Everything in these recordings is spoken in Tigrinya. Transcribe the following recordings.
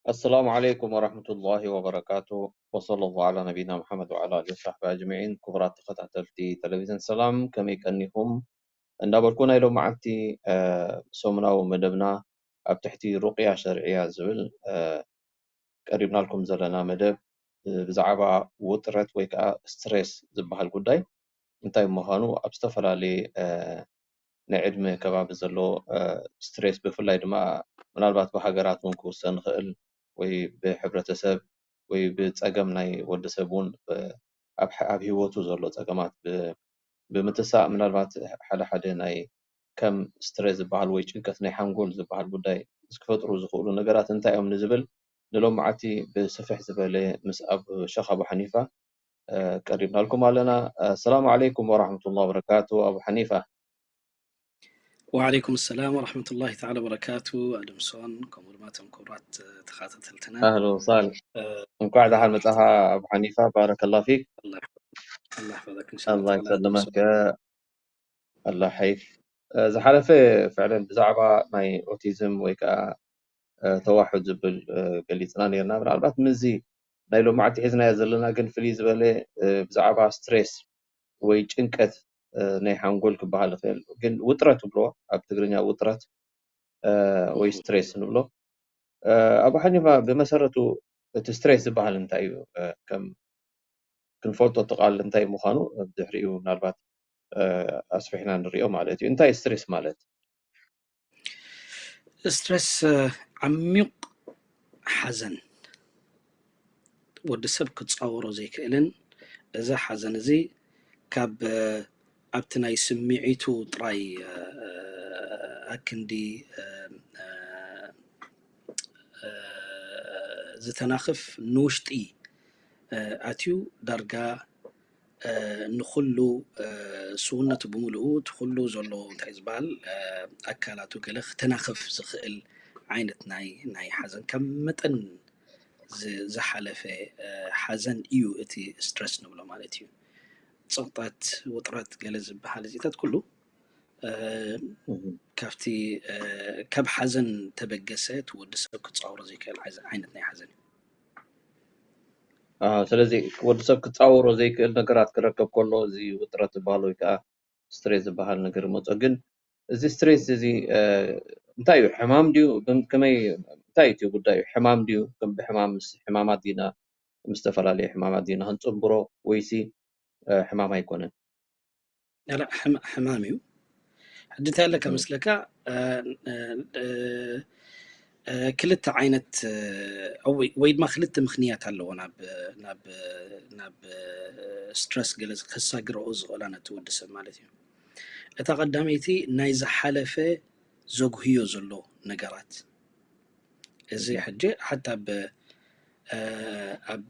ኣሰላሙ ዓለይኩም ወራህመቱላሂ ወበረካቱ። ወሰለላሁ ዓላ ነቢና ሙሐመድ ወዓላ ኣሊሂ ወሳሕቢ ኣጅመዒን። ክቡራት ተኸታተልቲ ቴሌቪዥን ሰላም፣ ከመይ ቀኒኹም? እንዳበልኩ፣ ናይ ሎመዓልቲ፣ እ፣ ሰሙናዊ መደብና ኣብ ትሕቲ ሩቅያ ሸርዕያ ዝብል፣ እ፣ ቀሪብናልኩም ዘለና መደብ፣ እ፣ ብዛዕባ ውጥረት ወይ ከዓ ስትሬስ ዝበሃል ጉዳይ እንታይ ምዃኑ፣ ኣብ ዝተፈላለየ፣ እ፣ ናይ ዕድመ ከባቢ ዘሎ፣ እ፣ ስትሬስ፣ ብፍላይ ድማ ምናልባት ብሃገራት እውን ክውሰን ይኽእል፣ ወይ ብሕብረተሰብ ወይ ብጸገም ናይ ወዲ ሰብ እውን፣ እ፣ ኣብ ሕ-፣ ኣብ ህይወቱ ዘሎ ጸገማት ብ-፣ ብምትሳእ፣ ምናልባት ሓደ ሓደ ናይ ከም ስትሬስ ዝበሃል ወይ ጭንቀት ናይ ሓንጎል ዝበሃል ጉዳይ ክፈጥሩ ዝኽእሉ ነገራት እንታይ እዮም ንዝብል፣ ንሎመዓልቲ ብስፍሕ ዝበለ ምስ ኣብ ሸኽ ኣቡ ሓኒፋ፣ እ፣ ቀሪብናልኩም ኣለና። ኣሰላሙ ዓለይኩም ወራህመቱላሂ ወበረካቱ፣ ኣቡ ሓኒፋ። ወዓለይኩም ሰላም ወራህመቱላሂ ተዓላ ወበረካቱ፣ ኣድምሶን፣ ከምኡ ድማ እቶም ክቡራት፣ እ፣ ተኸታተልትና። ኣህለን ወሳህለን። እ፣ እንኳዕ ደሓን መጻኻ ኣቡ ሓኒፋ፣ ባረከላሁ ፊክ። ኣላህ ይሕፈ-፣ ኣላህ ይሕፈዘክ፣ ኢንሻአላህ ኣላህ ተዓላ፣ ይሰልመክ። ኣድምሶን። ኣላህ ሓይፍ። እ፣ ዝሓለፈ ፍዕለን ብዛዕባ ናይ ኦቲዝም ወይ ከዓ፣ እ፣ ተዋሑድ ዝብል፣ እ፣ ገሊጽና ነይርና። ምናልባት ምስዚ ናይ ሎማዕቲ ሒዝናዮ ዘለና ግን ፍልይ ዝበለ፣ እ፣ ብዛዕባ ስትሬስ ወይ ጭንቀት፣ እ፣ ናይ ሓንጎል ክበሃል ይኽእል፣ ግን ውጥረት ትብልዎ ኣብ ትግርኛ ውጥረት፣ እ፣ ወይ እህ። ስትሬስ ንብሎ። እ፣ ኣቡ ሓኒፋ፣ ብመሰረቱ እቲ ስትሬስ ዝበሃል እንታይ እዩ? እ፣ ከም ክንፈልጦ እቲ ቃል እንታይ ምዃኑ፣ ድሕሪኡ ምናልባት፣ እ፣ ኣስፊሕና ንሪኦ ማለት እዩ። እንታይ ስትሬስ ማለት? ስትሬስ፣ እ፣ ዓሚቕ ሓዘን፣ ወዲ ሰብ ክጻወሮ ዘይክእልን፣ እዚ ሓዘን እዚ ካብ፣ እ፣ ኣብቲ ናይ ስምዒቱ ጥራይ፣ እ፣ ኣክንዲ፣ እ፣ እ፣ እ፣ ዝተናኽፍ ንውሽጢ፣ እ፣ ኣትዩ ዳርጋ፣ እ፣ ንኹሉ፣ እ፣ ስውነቱ ብምሉኡ፣ እቲ ኩሉ ዘለዎ እንታይ ዝበሃል፣ እ፣ ኣካላቱ ገለ ክተናኽፍ ዝኽእል ዓይነት ናይ፣ ናይ ሓዘን፣ ካብ መጠን ዝ-፣ ዝሓለፈ፣ እ፣ ሓዘን እዩ እቲ ስትረስ ንብሎ ማለት እዩ። ጸቕጣት፣ ውጥረት፣ ገለ ዝበሃል እዚታት ኩሉ፣ እ፣ እህ። ካብቲ፣ እ፣ ካብ ሓዘን ተበገሰ እቲ ወዲ ሰብ ክጻወሮ ዘይክእል ዓይዘ-፣ ዓይነት ናይ ሓዘን እዩ። ኣዎ፣ ስለዚ ወዲ ሰብ ክጻወሮ ዘይክእል ነገራት ክረከብ ከሎ፣ እዚ ውጥረት ዝበሃል ወይ ከኣ ስትሬስ ዝበሃል ነገር ይመጾ። ግን እዚ ስትሬስ እዚ፣ እ፣ እንታይ እዩ? ሕማም ድዩ? ብም-፣ ከመይ፣ እንታይ እዩ እቲ ጉዳዩ? ሕማም ድዩ? ከም ብሕማም፣ ምስ ሕማማት ዲና፣ ምስ ዝተፈላለየ ሕማማት ዲና ክንጽንብሮ፣ ወይሲ፣ እ፣ ሕማም ኣይኮነን? ላ፣ ሕማ-፣ ሕማም እዩ። ሕጂ እንታይ ኣለካ እም። መስለካ? እ፣ እ፣ እ፣ እ፣ ክልተ ዓይነት፣ እ፣ ወይ፣ ወይ ድማ ክልተ ምኽንያት ኣለዎ ናብ፣ ናብ፣ ናብ ስትረስ ገለ ከሳግረኦ ዝኽእላ ነቲ ወዲ ሰብ ማለት እዩ። እታ ቀዳመይቲ ናይ ዝሓለፈ ዘጉህዮ ዘሎ ነገራት። እዚ እም። ሕጂ ሓታ ኣብ፣ እ፣ ኣብ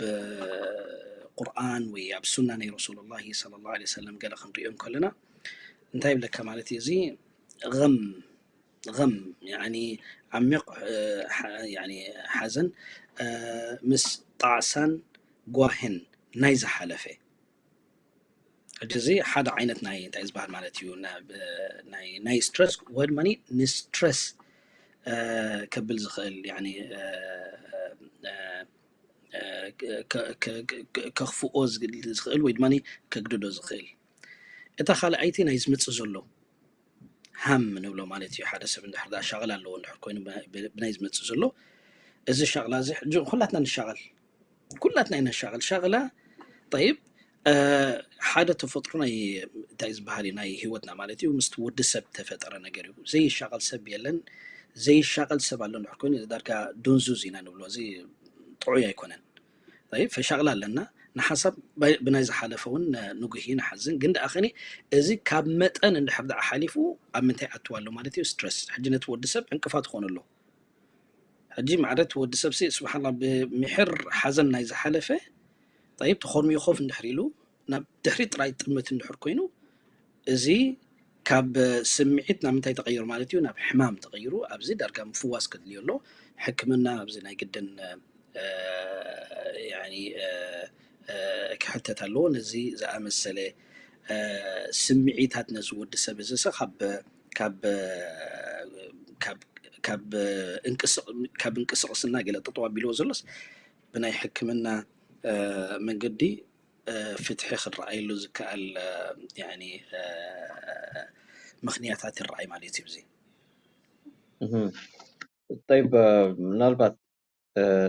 ቁርኣን ወይ ኣብ ሱና ናይ ረሱሉላሂ ሰለላሁ ዐለይሂ ወሰለም ገለ ክንሪኦ እንከለና እንታይ ይብለካ ማለት እዩ? እዚ غم፣ غم፣ ያኒ ዓሚቕ፣ እ፣ ሓ-፣ ያኒ ሓዘን፣ እ፣ ምስ ጣዕሳን ጓህን ናይ ዝሓለፈ። ሕጂ እዚ ሓደ ዓይነት ናይ እንታይ ዝበሃል ማለት እዩ? ናብ፣ እ፣ ናይ፣ ናይ ስትረስ ወይ ድማ ንስትረስ፣ እ፣ ከብል ዝኽእል፣ ያኒ፣ እ፣ እ፣ እ፣ ከ-፣ ከ-፣ ከ-፣ ከ-፣ ከኽፍኦ ዝግ-፣ ዝኽእል ወይ ድማ ከግድዶ ዝኽእል። እታ ካልኣይቲ ናይ ዝመጽእ ዘሎ ሃም ንብሎ ማለት እዩ። ሓደ ሰብ እንድሕር ደኣ ሻቕል ኣለዎ እንድሕር ኮይኑ ብ-፣ ብ-፣ ብናይ ዝመጽእ ዘሎ፣ እዚ ሻቕላ እዚ ሕጂ ኩላትና ንሻቐል። ኩላትና ኢና ንሻቐል። ሻቕላ፣ ጠይብ፣ ሓደ ተፈጥሮ ናይ እንታይ ዝበሃል እዩ ናይ ህይወትና ማለት እዩ ምስቲ ወዲ ሰብ ተፈጠረ ነገር እዩ። ዘይሻቐል ሰብ የለን። ዘይሻቐል ሰብ ኣሎ እንድሕር ኮይኑ ዳርጋ ዱንዙዝ ኢና ንብሎ። እዚ ጥዑይ ኣይኮነን። ፈሻቕላ ኣለና። ንሓሳብ ብናይ ዝሓለፈ እውን ንጉሂ ንሓዝን ግን ደኣ ኸኒ እዚ ካብ መጠን እንድሕር ደኣ ሓሊፉ ኣብ ምንታይ ኣትዋ ኣሎ ማለት እዩ? ስትረስ ሕጂ ነቲ ወዲ ሰብ ዕንቅፋት ይኾኑ ኣሎ። ሕጂ ማዕረት ወዲ ሰብ ሲ ስብሓላ ብምሕር ሓዘን ናይ ዝሓለፈ ጠይብ ተኾርሚዩ ኮፍ እንድሕር ኢሉ ናብ ድሕሪ ጥራይ ጥምት እንድሕር ኮይኑ እዚ ካብ ስምዒት ናብ ምንታይ ተቐይሩ ማለት እዩ? ናብ ሕማም ተቐይሩ ኣብዚ ዳርጋ ምፍዋስ ከድልዮ ኣሎ። ሕክምና ኣብዚ ናይ ግድን ክሕተት ኣለዎ። ነዚ ዝኣመሰለ ስምዒታት ነዚ ወዲ ሰብ እዚ ካብ እንቅስቕስና ገለ ጠጠው ኣቢልዎ ዘሎስ ብናይ ሕክምና መንገዲ ፍትሒ ክረኣየሉ ዝከኣል ምኽንያታት ይረኣይ ማለት እዩ። እዚ ጠይብ ምናልባት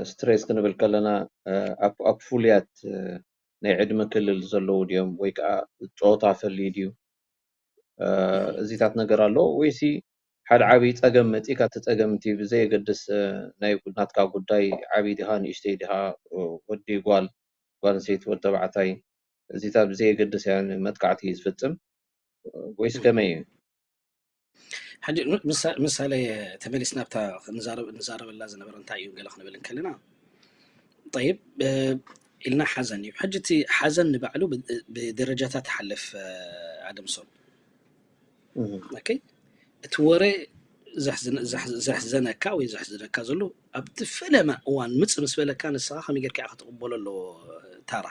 ስትሬስ ክንብል ከለና ኣብ ፍሉያት ናይ ዕድመ ክልል ዘለዉ ድዮም ወይ ከዓ ፆታ ፈልዩ ድዩ? እዚታት ነገር ኣሎ ወይሲ ሓደ ዓብዪ ፀገም መፂእካ እቲ ፀገም እቲ ብዘየገድስ ናይ ናትካ ጉዳይ ዓብዪ ዲኻ ንእሽተይ ዲኻ ወዲ ጓል ጓል ኣንስተይቲ ወዲ ተባዕታይ እዚታት ብዘየገድስ እያ መጥቃዕቲ ዝፍፅም ወይስ ከመይ እዩ? ሕጂ ምሳሌ ተመሊስና ብታ ንዛረበላ ዝነበረ እንታይ እዩ ገለ ክንብል እንከለና ጠይብ ኢልና ሓዘን እዩ። ሕጂ እቲ ሓዘን ንባዕሉ ብደረጃታት ሓልፍ ኣደምሶም እቲ ወረ ዘሕዘነካ ወይ ዘሕዝነካ ዘሎ ኣብቲ ፈለማ እዋን ምፅ ምስ በለካ ንስኻ ከመይ ጌርካ ክትቕበሎ ኣለዎ ታራ።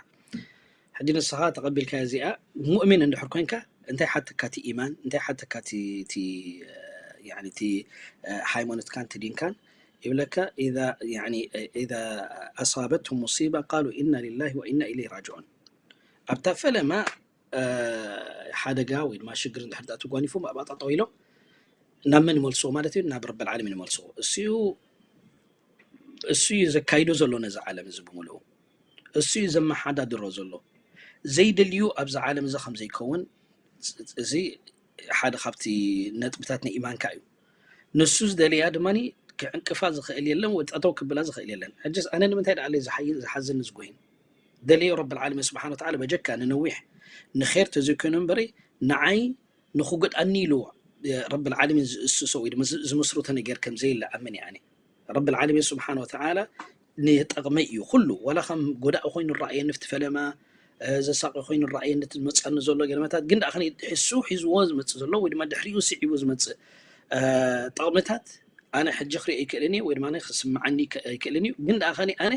ሕጂ ንስኻ ተቐቢልካ እዚኣ ሙእሚን እንድሕር ኮንካ እንታይ ሓተካ እቲ ኢማን እንታይ ሓተካ እቲ ሃይማኖትካን እቲ ዲንካን ይብለካ إذا أصابتهم مصيبة قالوا إنا لله وإنا إليه راجعون ኣብታ ፈለማ ሓደጋ ወይ ድማ ሽግር እንድሕር ተጓኒፎም ኣብኣ ጠጠው ኢሎም ናብ መን ይመልስዎ ማለት እዩ? ናብ ረብል ዓለሚን ይመልስዎ። እሱ እዩ እሱ እዩ ዘካይዶ ዘሎ ነዚ ዓለም እዚ ብምልኡ። እሱ እዩ ዘመሓዳድሮ ዘሎ። ዘይደልዩ ኣብዚ ዓለም እዚ ከም ዘይከውን እዚ ሓደ ካብቲ ነጥብታት ናይ ኢማንካ እዩ። ንሱ ዝደለያ ድማ ክዕንቅፋ ዝኽእል የለን ወይ ጠጠው ክብላ ዝኽእል የለን። ሕጅስ ኣነ ንምንታይ ደኣ ዝሓዝን ዝጉሂን ደልዮ ረብል ዓለሚን ስብሓን ወተዓላ በጀካ ንነዊሕ ንኼር ተዘይኮይኑ እምበሪ ንዓይ ንኽጎድኣኒ ኢሉ ረብል ዓለሚን ዝእስሶ ወይ ድማ ዝምስርቶ ነገር ከም ዘየለ ኣምን እየ ኣነ። ረብል ዓለሚን ስብሓን ወተዓላ ንጠቕመይ እዩ ኩሉ ዋላ ከም ጎዳኢ ኮይኑ ረኣየኒ ፍቲ ፈለማ ዘሳቂ ኮይኑ ረኣየኒ ዝመፀኒ ዘሎ ገለመታት ግን ደኣ እሱ ሒዝዎ ዝመፅእ ዘሎ ወይ ድማ ድሕሪኡ ስዒቡ ዝመፅእ ጠቕምታት ኣነ ሕጂ ክሪኦ ይክእልን እዩ ወይ ድማ ክስምዓኒ ይክእልን እዩ ግን ደኣ ከኒ ኣነ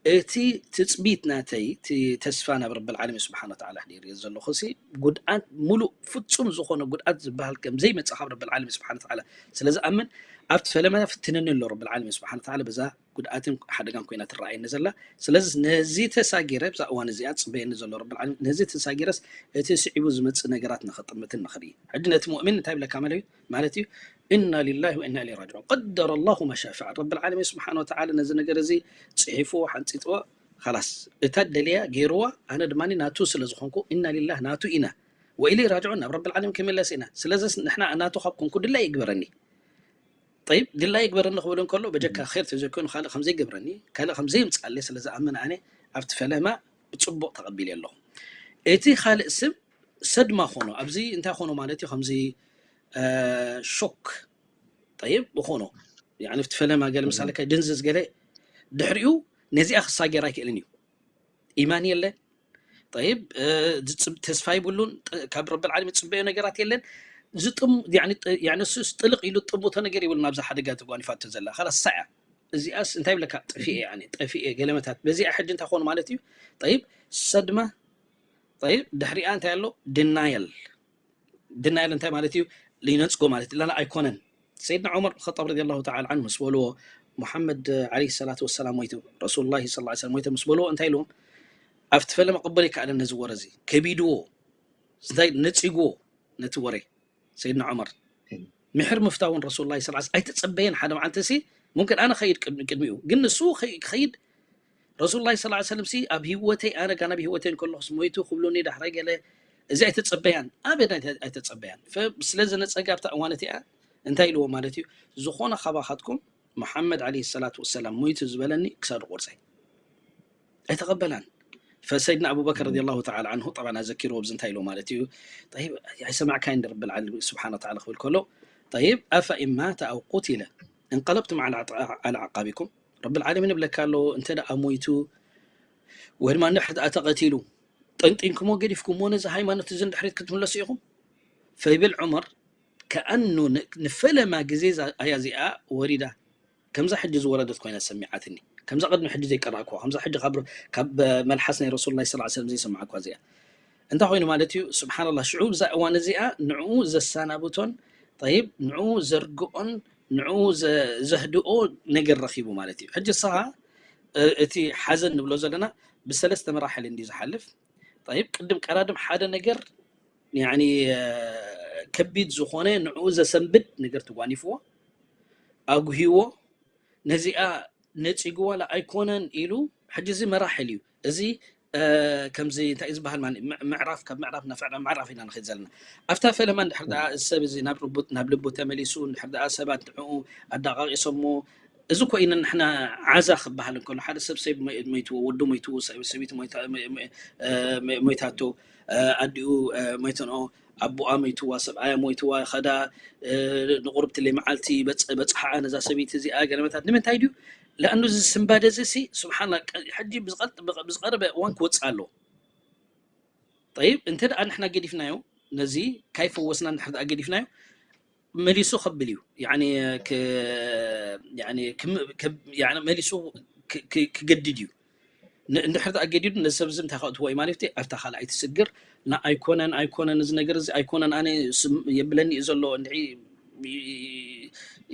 እቲ ትፅቢት ናተይ እቲ ተስፋ ናብ ረብል ዓለሚን ስብሓን ወተዓላ ሕዲርዮ ዘለኹ ሲ ጉድኣት ሙሉእ ፍፁም ዝኾነ ጉድኣት ዝበሃል ከም ዘይመፅእ ካብ ረብል ዓለሚን ስብሓን ወተዓላ ስለ ዝኣምን ኣብቲ ፈለማ ፍትነኒ ኣሎ ረብል ዓለሚን ስብሓን ወተዓላ በዛ ጉድኣትን ሓደጋን ኮይና ትረኣየኒ ዘላ ስለዚ ነዚ ተሳጊረ ብዛ እዋን እዚኣ ፅበየኒ ዘሎ ረብል ዓለሚን ነዚ ተሳጊረስ እቲ ስዒቡ ዝመፅእ ነገራት ንኽጥምትን ንኽርኢ ሕጂ ነቲ ሙእሚን እንታይ ብለካ ማለት እዩ إنا لله وإنا إليه راجعون قدر الله ما شاء فعل ረብል ዓለሚን ስብሓን ወተዓላ ነዚ ነገር እዚ ፅሒፍዎ ሓንፂጥዎ ላስ እታ ደልያ ገይርዋ ኣነ ድማ ናቱ ስለ ዝኾንኩ إنا لله ናቱ ኢና وإليه راجعون ናብ ረብል ዓለሚን ክምለስ ኢና ስለዚ ንሕና ናቱ ካብ ኮንኩ ድላይ ይግበረኒ ጠይብ ድላይ ይግበረኒ ክብል እንከሎ በጀካ ር ተዘይኮይኑ ካልእ ከምዘይገብረኒ ካልእ ከምዘይምፅኣለይ ስለ ዝኣምን ኣነ ኣብቲ ፈለማ ብፅቡቕ ተቐቢለ ኣለኹ እቲ ካልእ ስም ሰድማ ኾኖ ኣብዚ እንታይ ኾኖ ማለት እዩ ከምዚ ሾክ ጠይብ ኾኖ ብቲ ፈለማ ገለ ምሳሌ ድንዝዝ ገለ ድሕሪኡ ነዚኣ ክሳገር ኣይክእልን እዩ ኢማን የለ ጠይብ ተስፋ ይብሉን ካብ ረብል ዓለሚን ዝፅበዮ ነገራት የለን እሱ ጥልቕ ኢሉ ጥምቶ ነገር ይብሉ ናብዚ ሓደጋ ተጓኒፋቶ ዘላ ካላስ ሳያ እዚኣስ እንታይ ብለካ ጠፊኤ ኣነ ጠፊኤ ገለመታት በዚኣ ሕጂ እንታይ ኮኑ ማለት እዩ ጠይብ ሰድማ ጠይብ ድሕሪኣ እንታይ ኣሎ ድናየል ድናየል እንታይ ማለት እዩ ይነፅጎ ማለት እዩ ኣይኮነን ሰይድና ዑመር ብን ኸጣብ ረዲ ላሁ ተዓላ ዓንሁ ምስ በልዎ ሙሓመድ ዓለይሂ ሰላቱ ወሰላም ሞይቱ ረሱሉላሂ ሰለላሁ ዐለይሂ ወሰለም ሞይቱ ምስ በልዎ እንታይ ኢልዎም ኣብቲ ፈለማ ቅበል ይከኣለን ነዚ ወረ እዚ ከቢድዎ እንታይ ነፂግዎ ነቲ ወረ ሰይድና ዑመር ምሕር ምፍታውን ረሱሉላሂ ሰለላሁ ዐለይሂ ወሰለም ኣይተፀበየን ሓደ መዓልቲ ሲ ሙምክን ኣነ ኸይድ ቅድሚ- ቅድሚኡ ግን ንሱ ኸይ- ክኸይድ ረሱሉላህ ሰለላሁ ዐለይሂ ወሰለም ሲ ኣብ ህይወተይ፣ ኣነ ጋና ብህይወተይ እንከለኹስ ሞይቱ ክብሉኒ ዳሕራይ ገለ፣ እዚ ኣይተጸበያን፣ ኣበድ ኣይተ-፣ ኣይተጸበያን። ፈ-፣ ስለ ዝነጸገ ኣብታ እዋን እቲኣ እንታይ ኢልዎ ማለት እዩ? ዝኾነ ካባኻትኩም መሓመድ ዓለይሂ ሰላቱ ወሰላም ሞይቱ ዝበለኒ ክሳዱ ቆርጸ። ኣይተቐበላን። ፈሰይድና ኣቡበከር ረዲየላሁ ተዓላ ዓንሁ ጠብዓን ኣዘኪርዎ ኣብዚ እንታይ ኢልዎ ማለት እዩ? ጠይብ፣ ኣይሰማዕካይን ረብል ዓለሚን ስብሓነ ወተዓላ ክብል ከሎ፣ ጠይብ፣ ኣፈ ኢን ማተ ኣው ቁቲለ እንቀለብቱም ዓላ ዓቃቢኩም፣ ረብል ዓለሚን ይብለካ ኣሎ። እንተ ደኣ ሞይቱ ወይ ድማ እንድሕር ደኣ ተቐቲሉ ጠንጢንኩሞ ገዲፍኩሞ ነዚ ሃይማኖት እዚ ንድሕሪት ክትምለሱ ኢኹም። ፈይብል ዑመር፣ ከኣኑ ን-፣ ንፈለማ ግዜ እዛ ኣያ እዚኣ ወሪዳ። ከምዛ ሕጂ ዝወረደት ኮይና ሰሚዓትኒ። ከምዛ ቅድሚ ሕጂ ዘይቀራእኩዋ፣ ከምዛ ሕጂ ካብ፣ ካብ መልሓስ ናይ ረሱሉላህ ሰለላሁ ዐለይሂ ወሰለም ዘይሰማዕኩዋ እዚኣ። እንታይ ኮይኑ ማለት እዩ? ስብሓንላህ፣ ሽዑ እዛ እዋን እዚኣ ንዕኡ ዘሰናብቶን፣ ጠይብ፣ ንዕኡ ዘርግኦን፣ ንዕኡ ዘ-፣ ዘህድኦ ነገር ረኺቡ ማለት እዩ። ሕጂ ንስኻ፣ እ-፣ እቲ ሓዘን ንብሎ ዘለና ብሰለስተ መራሕል እንድዩ ዝሓልፍ። ጠይብ፣ ቅድም ቀዳድም ሓደ ነገር፣ ያኒ፣ እ፣ ከቢድ ዝኾነ ንዕኡ ዘሰንብድ ነገር ተጓኒፍዎ፣ ኣጉህይዎ፣ ነዚኣ ነጺግዋ ላ ኣይኮነን ኢሉ፣ ሕጂ እዚ መራሕል እዩ። እዚ፣ እ፣ ከምዚ እንታይ እዩ ዝበሃል ማለት፣ ምዕ-፣ ምዕራፍ፣ ካብ ምዕራፍ ናብ ምዕራፍ ኢና ንኸይድ ዘለና። ኣብታ ፈለማ እንድሕር ደኣ እዚ ሰብ እዚ ናብ ርቡ-፣ ናብ ልቡ ተመሊሱ፣ እንድሕር ደኣ ሰባት ንዕኡ ኣዳቓቒሶሞ፣ እዚ እኮ ኢና ንሕና ዓዛ ክበሃል እንከሎ፣ ሓደ ሰብ ሰብ ሞይ-፣ ሞይትዎ፣ ወዱ ሞይትዎ፣ ሰብ-፣ ሰበይቲ ሞይታ-፣ ሞይ-፣ ሞይ-፣ እ፣ ሞይ-፣ ሞይታቶ፣ እ፣ ኣዲኡ፣ እ፣ ሞይተንኦ፣ ኣቦኣ ሞይትዋ፣ ሰብኣያ ሞይትዋ፣ ኸዳ፣ እ፣ ንቑርብቲ ለይመዓልቲ በጽ-፣ በጽሓኣ ነዛ ሰበይቲ እዚኣ ገለመታት። ንምንታይ ድዩ? ለኣኑ እዚ ስንባደ እዚ ሲ፣ ስብሓንላ፣ ቀ-፣ ሕጂ ብዝቐልጥ-፣ ብቐ-፣ ብዝቐረበ እዋን ክወጽእ ኣለዎ። ጠይብ፣ እንተ ደኣ ንሕና ገዲፍናዮ፣ ነዚ ካይፈወስና እንድሕር ደኣ ገዲፍናዮ፣ መሊሱ ከብል እዩ። ያኒ፣ ክ-፣ ያኒ፣ ክም-፣ ከብ-፣ ያኒ፣ መሊሱ ክ-፣ ክ-፣ ክገድድ እዩ። ን-፣ እንድሕር ደኣ ገዲዱ፣ ነዚ ሰብ እዚ እንታይ ከእትዎ እዩ ማለት እዩ? ኣብታ ካልኣይቲ ስግር፣ ና-፣ ኣይኮነን፣ ኣይኮነን፣ እዚ ነገር እዚ ኣይኮነን፣ ኣነ ስም-፣ የብለኒ እዩ ዘሎ፣ እንድዒ፣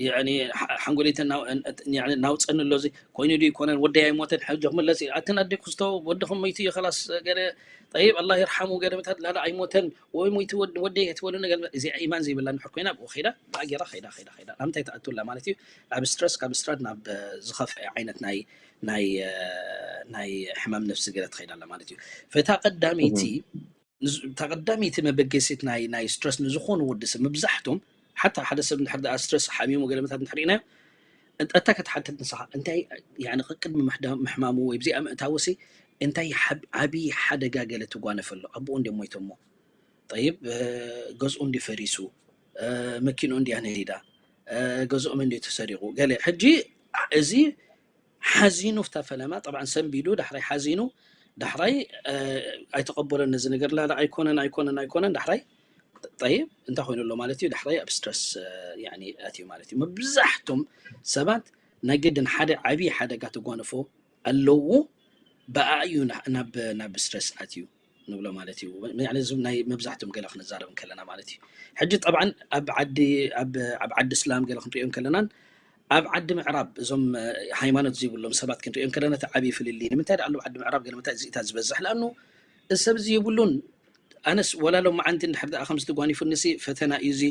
ያኒ፣ ሓ-፣ ሓንጎለይ ተናው-፣ ያኒ፣ ናውፀኒ ኣሎ፣ እዚ ኮይኑ ድዩ ይኮነን፣ ወደይ ኣይሞተን፣ ሕጂ ክምለስ እዩ። ኣትን ኣደይ ክስቶ፣ ወድኹም መይቱ እዩ፣ ኸላስ፣ ገለ፣ ጠይብ፣ ኣላህ ይርሓሙ፣ ገለ ምታት፣ ላላ ኣይሞተን፣ ወይ ሞይቱ ወድ-፣ ወደይ ኣይትበሉኒ፣ ገለ፣ እዚኣ ኢማን ዘይብላ እንድሕር ኮይና፣ ኣብኡ ኸይዳ፣ ብኣ ጌራ ኸይዳ፣ ኸይዳ፣ ኸይዳ። ናብ ምንታይ ትኣቱ ኣላ ማለት እዩ? ኣብ ስትረስ፣ ካብ ስትረስ ናብ ዝኸፍአ ዓይነት ናይ፣ ናይ፣ እ፣ ናይ ሕማም ነፍሲ ገለ ትኸይድ ኣላ ማለት እዩ። ፈታ ቀዳመይቲ፣ እህ። ንዝ-፣ እታ ቀዳመይቲ መበገሲት ናይ፣ ናይ ስትረስ ንዝኾኑ ወዲ ሰብ፣ መብዛሕቶም፣ ሓታ ሓደ ሰብ እንድሕር ደኣ ስትረስ ሓሚሙ ገለ ምታት እንድሕር ርኢናዮ፣ እንተ-፣ እታ ከተሓትት ንስኻ፣ እንታይ፣ ያኒ፣ ቅድሚ ምሕዳ-፣ ምሕማሙ ወይ ብዚኣ ምእታውሲ፣ እንታይ ሓብ-፣ ዓብዪ ሓደጋ ገለ ትጓነፈ ኣሎ? ኣቦኡ እንድዮም ሞይቶሞ? ጠይብ፣ እ፣ ገዝኡ እንድዩ ፈሪሱ? እ፣ መኪንኡ እንድያ ነዲዳ? እ፣ ገዝኦም እንድዩ ተሰሪቑ? ገለ። ሕጂ፣ እዚ ሓዚኑ፣ እታ ፈለማ፣ ጠብዓን ሰንቢዱ፣ ዳሕራይ ሓዚኑ፣ ዳሕራይ፣ እ፣ ኣይተቐበሎን ነዚ ነገር፣ ላላ ኣይኮነን፣ ኣይኮነን፣ ኣይኮነን፣ ዳሕራይ፣ ጠይብ፣ እንታይ ኮይኑ ኣሎ ማለት እዩ? ዳሕራይ ኣብ ስትረስ፣ እ፣ ያኒ፣ ኣትዩ ማለት እዩ። መብዛሕቶም ሰባት ናይ ግድን ሓደ ዓብዪ ሓደጋ ተጓንፎ ኣለዎ፣ ብኣ እዩ ና-፣ ናብ፣ ናብ ስትረስ ኣትዩ ንብሎ ማለት እዩ። ያኒ፣ እዚ ናይ መብዛሕቶም ገለ ክንዛረብ እንከለና ማለት እዩ። ሕጂ፣ ጠብዓን፣ ኣብ ዓዲ፣ ኣብ፣ ኣብ ዓዲ እስላም ገለ ክንሪኦ እንከለናን፣ ኣብ ዓዲ ምዕራብ፣ እዞም፣ እ፣ ሃይማኖት ዘይብሎም ሰባት ክንሪኦም ከለና፣ እቲ ዓብዪ ፍልልይ፣ ንምንታይ ደኣ ኣብ ዓዲ ምዕራብ ገለ መታ-፣ እዚኢታት ዝበዝሕ? ለኣኑ፣ እዚ ሰብ እዚ የብሉን። ኣነስ ወላ ሎማዓንቲ እንድሕር ደኣ ከምዚ ተጓኒፉኒሲ፣ ፈተና እዩ እዚ፣